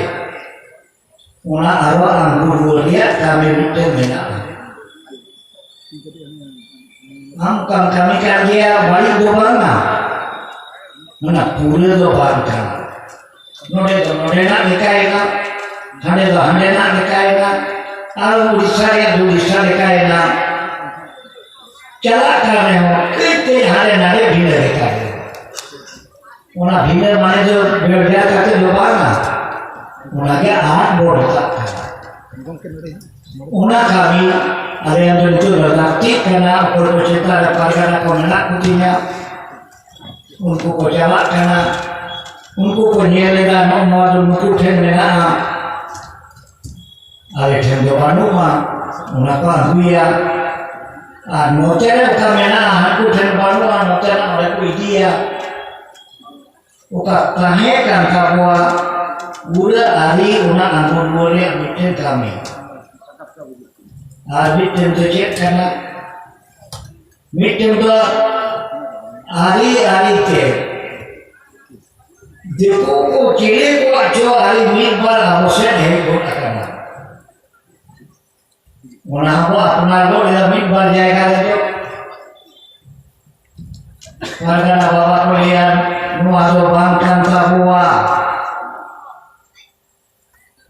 ᱚᱱᱟ ᱟᱨᱚ ᱟᱬᱜᱚ ᱨᱩᱣᱟᱹᱲ ᱨᱮᱭᱟᱜ ᱠᱟᱹᱢᱤ ᱢᱤᱫᱴᱮᱱ ᱢᱮᱱᱟᱜᱼᱟ᱾ ᱟᱢ ᱚᱠᱟᱢ ᱠᱟᱹᱢᱤ ᱠᱟᱱ ᱜᱮᱭᱟ, ᱵᱟᱹᱲᱤᱡ ᱫᱚ ᱵᱟᱝᱟ, ᱚᱱᱟ ᱯᱩᱨᱟᱹ ᱫᱚ ᱵᱟᱝ ᱠᱟᱱᱟ᱾ ᱱᱚᱰᱮ ᱫᱚ ᱱᱚᱰᱮᱱᱟᱜ ᱞᱮᱠᱟᱭᱮᱱᱟ, ᱦᱟᱸᱰᱮ ᱫᱚ ᱦᱟᱸᱰᱮᱱᱟᱜ ᱞᱮᱠᱟᱭᱮᱱᱟ, ᱟᱨ ᱩᱲᱤᱥᱥᱟ ᱨᱮᱭᱟᱜ ᱫᱚ ᱩᱲᱤᱥᱥᱟ ᱞᱮᱠᱟᱭᱮᱱᱟ᱾ ᱪᱟᱞᱟᱜ ᱠᱟᱱ ᱨᱮᱦᱚᱸ ᱠᱟᱹᱡ ᱠᱟᱹᱡ ᱦᱟᱸᱰᱮ ᱱᱟᱰᱮ ᱵᱷᱤᱱᱟᱹ ᱞᱮᱠᱟᱭᱮᱱᱟ᱾ ᱚᱱᱟ ᱵᱷᱤᱱᱟᱹ ᱢᱟᱱᱮ ᱫᱚ ᱵᱮᱲᱡᱟ ᱠᱟᱛᱮ ᱫᱚ ᱵᱟᱝᱟ, ᱚᱱᱟᱜᱮ ᱟᱫ ᱵᱚᱱ ᱢᱮᱛᱟᱜ ᱠᱟᱱᱟ᱾ ᱚᱱᱟ ᱠᱟᱹᱢᱤ ᱟᱞᱮᱭᱟᱜ ᱫᱚ ᱱᱤᱛᱚᱜ ᱫᱚ ᱞᱟᱹᱠᱛᱤᱜ ᱠᱟᱱᱟ᱾ ᱚᱠᱚᱭ ᱠᱚ ᱪᱮᱛᱟᱱ ᱨᱮ ᱯᱟᱨᱜᱟᱱᱟ ᱠᱚ ᱢᱮᱱᱟᱜ ᱠᱚᱛᱤᱧᱟ, ᱩᱱᱠᱩ ᱠᱚ ᱪᱟᱞᱟᱜ ᱠᱟᱱᱟ, ᱩᱱᱠᱩ ᱠᱚ ᱧᱮᱞ ᱮᱫᱟ ᱱᱚᱜᱼᱚ ᱱᱚᱣᱟ ᱫᱚ ᱱᱩᱠᱩ ᱴᱷᱮᱱ ᱢᱮᱱᱟᱜᱼᱟ, ᱟᱞᱮ ᱴᱷᱮᱱ ᱫᱚ ᱵᱟᱹᱱᱩᱜᱼᱟ, ᱚᱱᱟ ᱠᱚ ᱟᱹᱜᱩᱭᱟ᱾ ᱟᱨ ᱱᱚᱛᱮ ᱨᱮ ᱚᱠᱟ ᱢᱮᱱᱟᱜᱼᱟ, ᱦᱟᱹᱱᱠᱩ ᱴᱷᱮᱱ ᱵᱟᱹᱱᱩᱜᱼᱟ, ᱱᱚᱛᱮᱱᱟᱜ ᱚᱸᱰᱮ ᱠᱚ ᱤᱫᱤᱭᱟ᱾ ᱚᱠᱟ ᱛᱟᱦᱮᱸ ᱠᱟᱱ ᱛᱟᱵᱚᱣᱟ ᱯᱩᱨᱟᱹ ᱟᱹᱨᱤ, ᱚᱱᱟ ᱟᱬᱜᱚ ᱨᱩᱣᱟᱹᱲ ᱨᱮᱭᱟᱜ ᱢᱤᱫᱴᱮᱱ ᱠᱟᱹᱢᱤ᱾ ᱟᱨ ᱢᱤᱫᱴᱮᱱ ᱫᱚ ᱪᱮᱫ ᱠᱟᱱᱟ? ᱢᱤᱫᱴᱮᱱ ᱫᱚ ᱟᱹᱨᱤ ᱟᱹᱨᱤ ᱛᱮ ᱫᱤᱠᱩ ᱠᱚ ᱪᱤᱞᱤ ᱠᱚᱣᱟᱜ ᱪᱚ ᱟᱹᱨᱤ ᱢᱤᱫ ᱵᱟᱨ ᱟᱵᱚ ᱥᱮᱫ ᱦᱮᱡ ᱜᱚᱫ ᱟᱠᱟᱱᱟ᱾ ᱚᱱᱟ ᱦᱚᱸᱵᱚ ᱟᱯᱱᱟᱨ ᱜᱚᱫ ᱮᱫᱟ ᱢᱤᱫ ᱵᱟᱨ ᱡᱟᱭᱜᱟ ᱨᱮᱫᱚ᱾ ᱯᱟᱨᱜᱟᱱᱟ ᱵᱟᱵᱟ ᱠᱚ ᱞᱟᱹᱭᱟ, "ᱱᱚᱣᱟ ᱫᱚ ᱵᱟᱝ ᱠᱟᱱ ᱛᱟᱵᱚᱣᱟ᱾"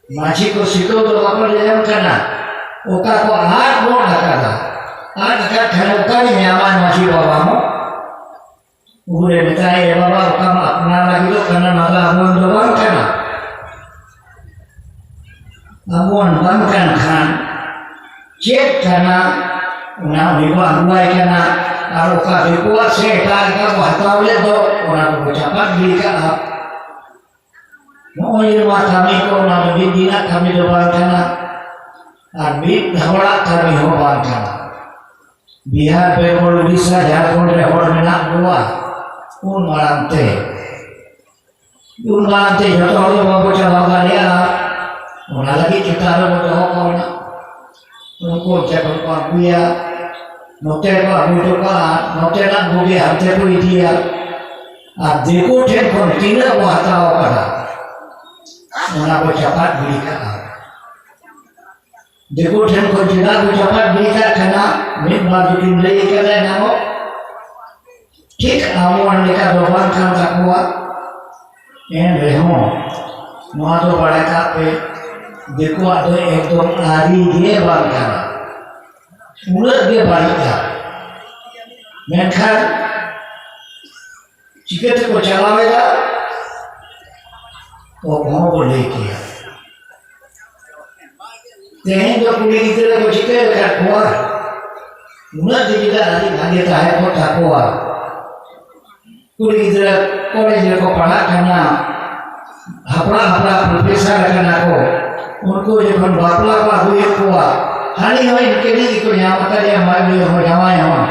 ᱢᱟᱹᱡᱷᱤ ᱠᱚ ᱥᱤᱠᱟᱹᱣ ᱫᱚ ᱵᱟᱠᱚ ᱞᱟᱹᱭᱟᱢ ᱠᱟᱱᱟ, ᱚᱠᱟ ᱠᱚ ᱟᱫ ᱜᱚᱫ ᱟᱠᱟᱫᱟ᱾ ᱟᱫ ᱟᱠᱟᱫ ᱠᱷᱟᱱ ᱚᱠᱟᱨᱮ ᱧᱟᱢᱟ ᱢᱟᱹᱡᱷᱤ ᱵᱟᱵᱟ ᱦᱚᱸ? ᱩᱱᱨᱮ ᱢᱮᱛᱟᱭ, "ᱮ ᱵᱟᱵᱟ, ᱚᱠᱟᱢ ᱟᱯᱱᱟᱨ ᱞᱟᱹᱜᱤᱫᱚᱜ ᱠᱟᱱᱟ, ᱱᱚᱣᱟ ᱫᱚ ᱟᱵᱚᱣᱟᱜ ᱫᱚ ᱵᱟᱝ ᱠᱟᱱᱟ᱾ ᱟᱵᱚᱣᱟᱜ ᱵᱟᱝ ᱠᱟᱱ ᱠᱷᱟᱱ ᱪᱮᱫ ᱠᱟᱱᱟ?" ᱚᱱᱟ ᱩᱱᱤ ᱵᱚ ᱟᱹᱜᱩᱣᱟᱭ ᱠᱟᱱᱟ᱾ ᱟᱨ ᱚᱠᱟ ᱫᱤᱠᱩᱣᱟᱜ ᱥᱮ ᱮᱴᱟᱜ ᱮᱴᱟᱜ ᱵᱚ ᱦᱟᱛᱟᱣ ᱞᱮᱫ ᱫᱚ, ᱚᱱᱟ ᱫᱚᱵᱚ ᱪᱟᱯᱟᱫ ᱜᱤᱰᱤ ᱠᱟᱜᱼᱟ᱾ ᱱᱚᱜᱼᱚᱭ ᱱᱚᱣᱟ ᱠᱟᱹᱢᱤ ᱠᱚ, ᱚᱱᱟ ᱫᱚ ᱢᱤᱫ ᱫᱤᱱᱟᱜ ᱠᱟᱹᱢᱤ ᱫᱚ ᱵᱟᱝ ᱠᱟᱱᱟ, ᱟᱨ ᱢᱤᱫ ᱦᱚᱲᱟᱜ ᱠᱟᱹᱢᱤ ᱦᱚᱸ ᱵᱟᱝ ᱠᱟᱱᱟ᱾ ᱵᱤᱦᱟᱨ, ᱵᱮᱝᱜᱚᱞ, ᱩᱲᱤᱥᱥᱟ, ᱡᱷᱟᱲᱠᱷᱚᱸᱰ ᱨᱮ ᱦᱚᱲ ᱢᱮᱱᱟᱜ ᱠᱚᱣᱟ, ᱩᱱ ᱢᱟᱲᱟᱝ ᱛᱮ, ᱩᱱ ᱢᱟᱲᱟᱝ ᱛᱮ ᱡᱚᱛᱚ ᱦᱚᱲ ᱫᱚ ᱵᱟᱵᱚ ᱪᱟᱞᱟᱣ ᱫᱟᱲᱮᱭᱟᱜᱼᱟ᱾ ᱚᱱᱟ ᱞᱟᱹᱜᱤᱫ ᱪᱮᱛᱟᱱ ᱨᱮᱵᱚ ᱫᱚᱦᱚ ᱠᱚᱣᱟ᱾ ᱩᱱᱠᱩ ᱚᱱᱛᱮ ᱠᱷᱚᱱ ᱠᱚ ᱟᱹᱜᱩᱭᱟ, ᱱᱚᱛᱮ ᱠᱚ ᱟᱹᱜᱩ ᱦᱚᱴᱚ ᱠᱟᱜᱼᱟ, ᱱᱚᱛᱮᱱᱟᱜ ᱵᱩᱜᱤ ᱦᱟᱱᱛᱮ ᱠᱚ ᱤᱫᱤᱭᱟ᱾ ᱟᱨ ᱫᱤᱠᱩ ᱴᱷᱮᱱ ᱠᱷᱚᱱ ᱛᱤᱱᱟᱹᱜ ᱵᱚ ᱦᱟᱛᱟᱣ ᱟᱠᱟᱫᱟ, ᱚᱱᱟ ᱵᱚ ᱪᱟᱯᱟᱫ ᱜᱤᱰᱤ ᱠᱟᱜᱼᱟ᱾ ᱫᱤᱠᱩ ᱴᱷᱮᱱ ᱠᱷᱚᱱ ᱪᱮᱫᱟᱜ ᱵᱚ ᱪᱟᱯᱟᱫ ᱜᱤᱰᱤ ᱠᱟᱜ ᱠᱟᱱᱟ? ᱢᱤᱫ ᱵᱟᱨ ᱫᱚᱠᱤᱱ ᱞᱟᱹᱭ ᱠᱟᱫᱟ ᱮᱱᱟᱝᱚᱜ, ᱴᱷᱤᱠ ᱟᱵᱚᱣᱟᱜ ᱞᱮᱠᱟ ᱫᱚ ᱵᱟᱝ ᱠᱟᱱ ᱛᱟᱠᱚᱣᱟ᱾ ᱮᱱ ᱨᱮᱦᱚᱸ ᱱᱚᱣᱟ ᱫᱚ ᱵᱟᱲᱟᱭ ᱠᱟᱜ ᱯᱮ, ᱫᱤᱠᱩᱣᱟᱜ ᱫᱚ ᱮᱠᱫᱚᱢ ᱟᱹᱨᱤ ᱜᱮ ᱵᱟᱝ ᱠᱟᱱᱟ, ᱩᱱᱟᱹᱜ ᱜᱮ ᱵᱟᱹᱲᱤᱡᱼᱟ᱾ ᱢᱮᱱᱠᱷᱟᱱ ᱪᱤᱠᱟᱹ ᱛᱮᱠᱚ ᱪᱟᱞᱟᱣ ᱮᱫᱟ, ᱚᱠᱚᱭ ᱦᱚᱸ ᱵᱟᱠᱚ ᱞᱟᱹᱭ ᱠᱮᱭᱟ᱾ ᱛᱮᱦᱮᱧ ᱫᱚ ᱠᱩᱲᱤ ᱜᱤᱫᱽᱨᱟᱹ ᱠᱚ ᱪᱤᱠᱟᱹ ᱟᱠᱟᱫ ᱠᱚᱣᱟ? ᱩᱱᱟᱹᱜ ᱡᱩᱫᱤ ᱟᱹᱰᱤ ᱵᱷᱟᱜᱮ ᱛᱟᱦᱮᱸ ᱠᱚᱜ ᱛᱟᱠᱚᱣᱟ, ᱠᱩᱲᱤ ᱜᱤᱫᱽᱨᱟᱹ ᱠᱚᱞᱮᱡᱽ ᱨᱮᱠᱚ ᱯᱟᱲᱦᱟᱜ ᱠᱟᱱᱟ, ᱦᱟᱯᱲᱟᱜ ᱦᱟᱯᱲᱟᱜ ᱯᱨᱚᱯᱷᱮᱥᱚᱨ ᱟᱠᱟᱱᱟ ᱠᱚ, ᱩᱱᱠᱩ ᱡᱚᱠᱷᱚᱱ ᱵᱟᱯᱞᱟ ᱠᱚ ᱦᱩᱭᱩᱜ ᱠᱚᱣᱟ, ᱦᱟᱹᱱᱤ ᱦᱚᱸ ᱤᱱᱠᱟᱹ ᱜᱮᱠᱚ ᱧᱟᱢ ᱟᱠᱟᱫᱮᱭᱟ, ᱢᱟᱹᱭ ᱦᱚᱸ ᱡᱟᱶᱟᱭ ᱦᱚᱸ᱾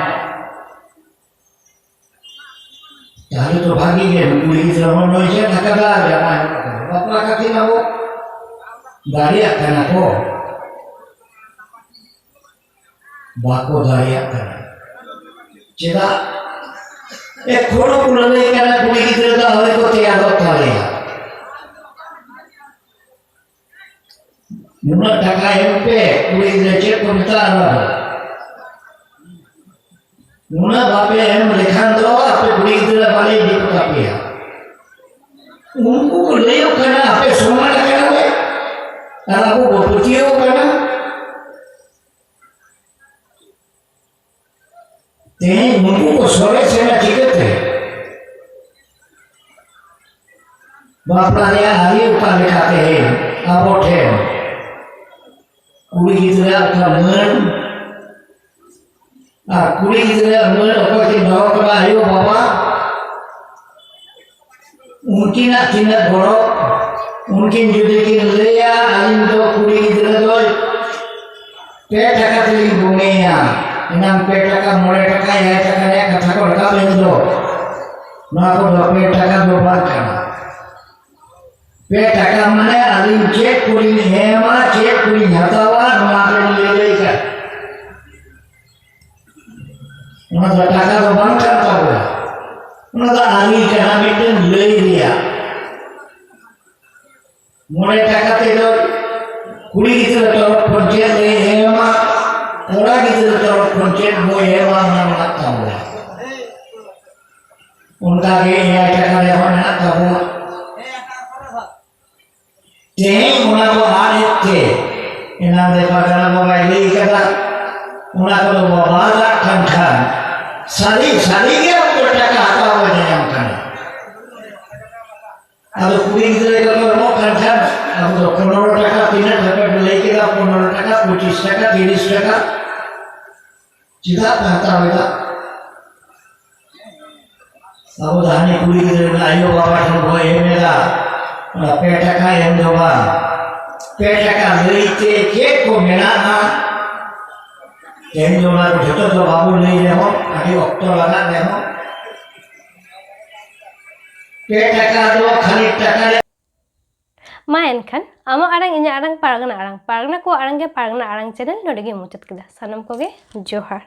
ᱛᱟᱦᱞᱮ ᱛᱚ ᱵᱷᱟᱜᱤ ᱜᱮ, ᱠᱩᱲᱤ ᱜᱤᱫᱽᱨᱟᱹ ᱦᱚᱸ ᱱᱚᱭ ᱪᱮᱫ ᱟᱠᱟᱫᱟ, ᱡᱟᱶᱟᱭ ᱦᱚᱸ ᱵᱟᱯᱞᱟ ᱠᱟᱛᱮ ᱟᱵᱚ ᱫᱟᱲᱮᱭᱟᱜ ᱠᱟᱱᱟ ᱠᱚ, ᱵᱟᱠᱚ ᱫᱟᱲᱮᱭᱟᱜ ᱠᱟᱱᱟ᱾ ᱪᱮᱫᱟᱜ? ᱮᱠᱷᱚᱱᱳ ᱠᱚ ᱞᱟᱹᱞᱟᱹᱭ ᱠᱟᱱᱟ, ᱠᱩᱲᱤ ᱜᱤᱫᱽᱨᱟᱹ ᱫᱚ ᱟᱹᱣᱨᱤ ᱠᱚ ᱛᱮᱭᱟᱨᱚᱜ ᱛᱟᱞᱮᱭᱟ᱾ ᱱᱩᱱᱟᱹᱜ ᱴᱟᱠᱟ ᱮᱢ ᱯᱮ, ᱠᱩᱲᱤ ᱜᱤᱫᱽᱨᱟᱹ ᱪᱮᱫ ᱠᱚ ᱢᱮᱛᱟᱜᱼᱟ ᱱᱚᱣᱟ ᱫᱚ? ᱱᱩᱱᱟᱹᱜ ᱵᱟᱯᱮ ᱮᱢ ᱞᱮᱠᱷᱟᱱ ᱫᱚ ᱟᱯᱮ ᱠᱩᱲᱤ ᱜᱤᱫᱽᱨᱟᱹ ᱵᱟᱞᱮ ᱤᱫᱤ ᱠᱚ ᱛᱟᱯᱮᱭᱟ᱾ ᱩᱱᱠᱩ ᱠᱚ ᱞᱟᱹᱭᱚᱜ ᱠᱟᱱᱟ, ᱟᱯᱮ ᱥᱚᱢᱟᱱ ᱟᱠᱟᱱᱟ ᱞᱮ, ᱟᱨ ᱟᱵᱚ ᱵᱚ ᱯᱟᱹᱛᱭᱟᱹᱣ ᱠᱟᱱᱟ᱾ ᱛᱮᱦᱮᱧ ᱱᱩᱠᱩ ᱠᱚ ᱥᱚᱨᱮᱥ ᱮᱱᱟ ᱪᱤᱠᱟᱹᱛᱮ? ᱵᱟᱯᱞᱟ ᱨᱮᱭᱟᱜ ᱟᱹᱨᱤ ᱚᱠᱟ ᱞᱮᱠᱟ ᱛᱮᱦᱮᱧ ᱟᱵᱚ ᱴᱷᱮᱱ ᱠᱩᱲᱤ ᱜᱤᱫᱽᱨᱟᱹ ᱚᱠᱟ ᱢᱟᱹᱱ, ᱟᱨ ᱠᱩᱲᱤ ᱜᱤᱫᱽᱨᱟᱹ ᱢᱟᱹᱱ ᱚᱠᱚᱭ ᱠᱤᱱ ᱫᱚᱦᱚ ᱠᱟᱫᱟ? ᱟᱭᱳ ᱵᱟᱵᱟ᱾ ᱩᱱᱠᱤᱱᱟᱜ ᱛᱤᱱᱟᱹᱜ ᱜᱚᱲᱚ, ᱩᱱᱠᱤᱱ ᱡᱩᱫᱤ ᱠᱤᱱ ᱞᱟᱹᱭᱟ, ᱟᱹᱞᱤᱧ ᱫᱚ ᱠᱩᱲᱤ ᱜᱤᱫᱽᱨᱟᱹ ᱫᱚ ᱯᱮ ᱴᱟᱠᱟ ᱛᱮᱞᱤᱧ ᱜᱚᱝᱮᱭᱟ, ᱮᱱᱟᱝ ᱯᱮ ᱴᱟᱠᱟ, ᱢᱚᱬᱮ ᱴᱟᱠᱟ, ᱮᱭᱟᱭ ᱴᱟᱠᱟ ᱨᱮᱭᱟᱜ ᱠᱟᱛᱷᱟ ᱠᱚ ᱨᱟᱠᱟᱵ ᱮᱱ ᱫᱚ, ᱱᱚᱣᱟ ᱠᱚᱫᱚ ᱯᱮ ᱴᱟᱠᱟ ᱫᱚ ᱵᱟᱝ ᱠᱟᱱᱟ᱾ ᱯᱮ ᱴᱟᱠᱟ ᱢᱟᱱᱮ ᱟᱹᱞᱤᱧ ᱪᱮᱫ ᱠᱚᱞᱤᱧ ᱮᱢᱟ, ᱪᱮᱫ ᱠᱚᱞᱤᱧ ᱦᱟᱛᱟᱣᱟ, ᱱᱚᱣᱟ ᱠᱚᱞᱤᱧ ᱞᱟᱹᱭ ᱞᱟᱹᱭ ᱠᱟᱜ᱾ ᱚᱱᱟ ᱫᱚ ᱴᱟᱠᱟ ᱫᱚ ᱵᱟᱝ ᱠᱟᱱ ᱛᱟᱵᱚᱱᱟ, ᱚᱱᱟ ᱫᱚ ᱟᱹᱨᱤ ᱠᱟᱱᱟ ᱢᱤᱫᱴᱮᱱ ᱞᱟᱹᱭ ᱨᱮᱭᱟᱜ᱾ ᱢᱚᱬᱮ ᱴᱟᱠᱟ ᱛᱮᱫᱚ ᱠᱩᱲᱤ ᱜᱤᱫᱽᱨᱟᱹ ᱛᱚᱨᱚᱯ ᱠᱷᱚᱱ ᱪᱮᱫ ᱞᱮ ᱮᱢᱟ, ᱠᱚᱲᱟ ᱜᱤᱫᱽᱨᱟᱹ ᱛᱚᱨᱚᱯ ᱠᱷᱚᱱ ᱪᱮᱫ ᱵᱚ ᱮᱢᱟ, ᱚᱱᱟ ᱢᱮᱱᱟᱜ ᱛᱟᱵᱚᱱᱟ᱾ ᱚᱱᱠᱟ ᱜᱮ ᱮᱭᱟᱭ ᱴᱟᱠᱟ ᱨᱮᱦᱚᱸ ᱢᱮᱱᱟᱜ ᱛᱟᱵᱚᱱᱟ᱾ ᱛᱮᱦᱮᱧ ᱚᱱᱟ ᱠᱚ ᱟᱫ ᱮᱫ ᱛᱮ, ᱮᱱᱟᱝ ᱨᱮ ᱯᱟᱜᱽᱨᱟ ᱵᱟᱵᱟᱭ ᱞᱟᱹᱭ ᱠᱟᱫᱟ, ᱚᱱᱟ ᱠᱚᱫᱚ ᱵᱟᱵᱟ ᱟᱫ ᱠᱟᱱ ᱠᱷᱟᱱ, ᱥᱟᱹᱨᱤ, ᱥᱟᱹᱨᱤ ᱜᱮ ᱟᱵᱚ ᱴᱟᱠᱟ ᱦᱟᱛᱟᱣ ᱵᱚ ᱧᱟᱢ ᱠᱟᱱᱟ᱾ ᱟᱫᱚ ᱠᱩᱲᱤ ᱜᱤᱫᱽᱨᱟᱹ ᱡᱚᱛᱚ ᱮᱢᱚᱜ ᱠᱟᱱ ᱠᱷᱟᱱ ᱟᱵᱚ ᱫᱚ ᱯᱚᱱᱨᱚ ᱴᱟᱠᱟ, ᱛᱤᱱᱟᱹᱜ ᱴᱟᱠᱟ ᱯᱮ ᱞᱟᱹᱭ ᱠᱮᱫᱟ, ᱯᱚᱱᱨᱚ ᱴᱟᱠᱟ, ᱯᱚᱸᱪᱤᱥ ᱴᱟᱠᱟ, ᱛᱤᱨᱤᱥ ᱴᱟᱠᱟ, ᱪᱮᱫᱟᱜ ᱯᱮ ᱦᱟᱛᱟᱣ ᱮᱫᱟ? ᱟᱵᱚ ᱫᱚ ᱦᱟᱹᱱᱤ ᱠᱩᱲᱤ ᱜᱤᱫᱽᱨᱟᱹ ᱨᱮᱱ ᱟᱭᱳ ᱵᱟᱵᱟ ᱴᱷᱮᱱ ᱵᱚᱱ ᱮᱢ ᱮᱫᱟ, ᱚᱱᱟ ᱯᱮ ᱴᱟᱠᱟ ᱮᱢ ᱫᱚ ᱵᱟᱝ, ᱯᱮ ᱴᱟᱠᱟ ᱞᱟᱹᱭ ᱛᱮ ᱪᱮᱫ ᱠᱚ ᱢᱮᱱᱟᱜᱼᱟ, ᱛᱮᱦᱮᱧ ᱫᱚ ᱚᱱᱟ ᱠᱚ ᱡᱷᱚᱛᱚ ᱫᱚ ᱵᱟᱵᱚ ᱞᱟᱹᱭ ᱨᱮᱦᱚᱸ, ᱟᱹᱰᱤ ᱚᱠᱛᱚ ᱞᱟᱜᱟᱜ ᱨᱮᱦᱚᱸ, ᱯᱮ ᱴᱟᱠᱟ ᱫᱚ ᱠᱷᱟᱹᱞᱤ ᱴᱟᱠᱟ ᱨᱮ ᱢᱟ ᱮᱱᱠᱷᱟᱱ, ᱟᱢᱟᱜ ᱟᱲᱟᱝ, ᱤᱧᱟᱹᱜ ᱟᱲᱟᱝ, ᱯᱟᱨᱜᱟᱱᱟ ᱟᱲᱟᱝ, ᱯᱟᱨᱜᱟᱱᱟ ᱠᱚᱣᱟᱜ ᱟᱲᱟᱝ ᱜᱮ ᱯᱟᱨᱜᱟᱱᱟ ᱟᱲᱟᱝ ᱪᱮᱱᱮᱞ ᱱᱚᱰᱮ ᱜᱮ ᱢᱩᱪᱟᱹᱫ ᱠᱮᱫᱟ᱾ ᱥᱟᱱᱟᱢ ᱠᱚᱜᱮ ᱡᱚᱦᱟᱨ᱾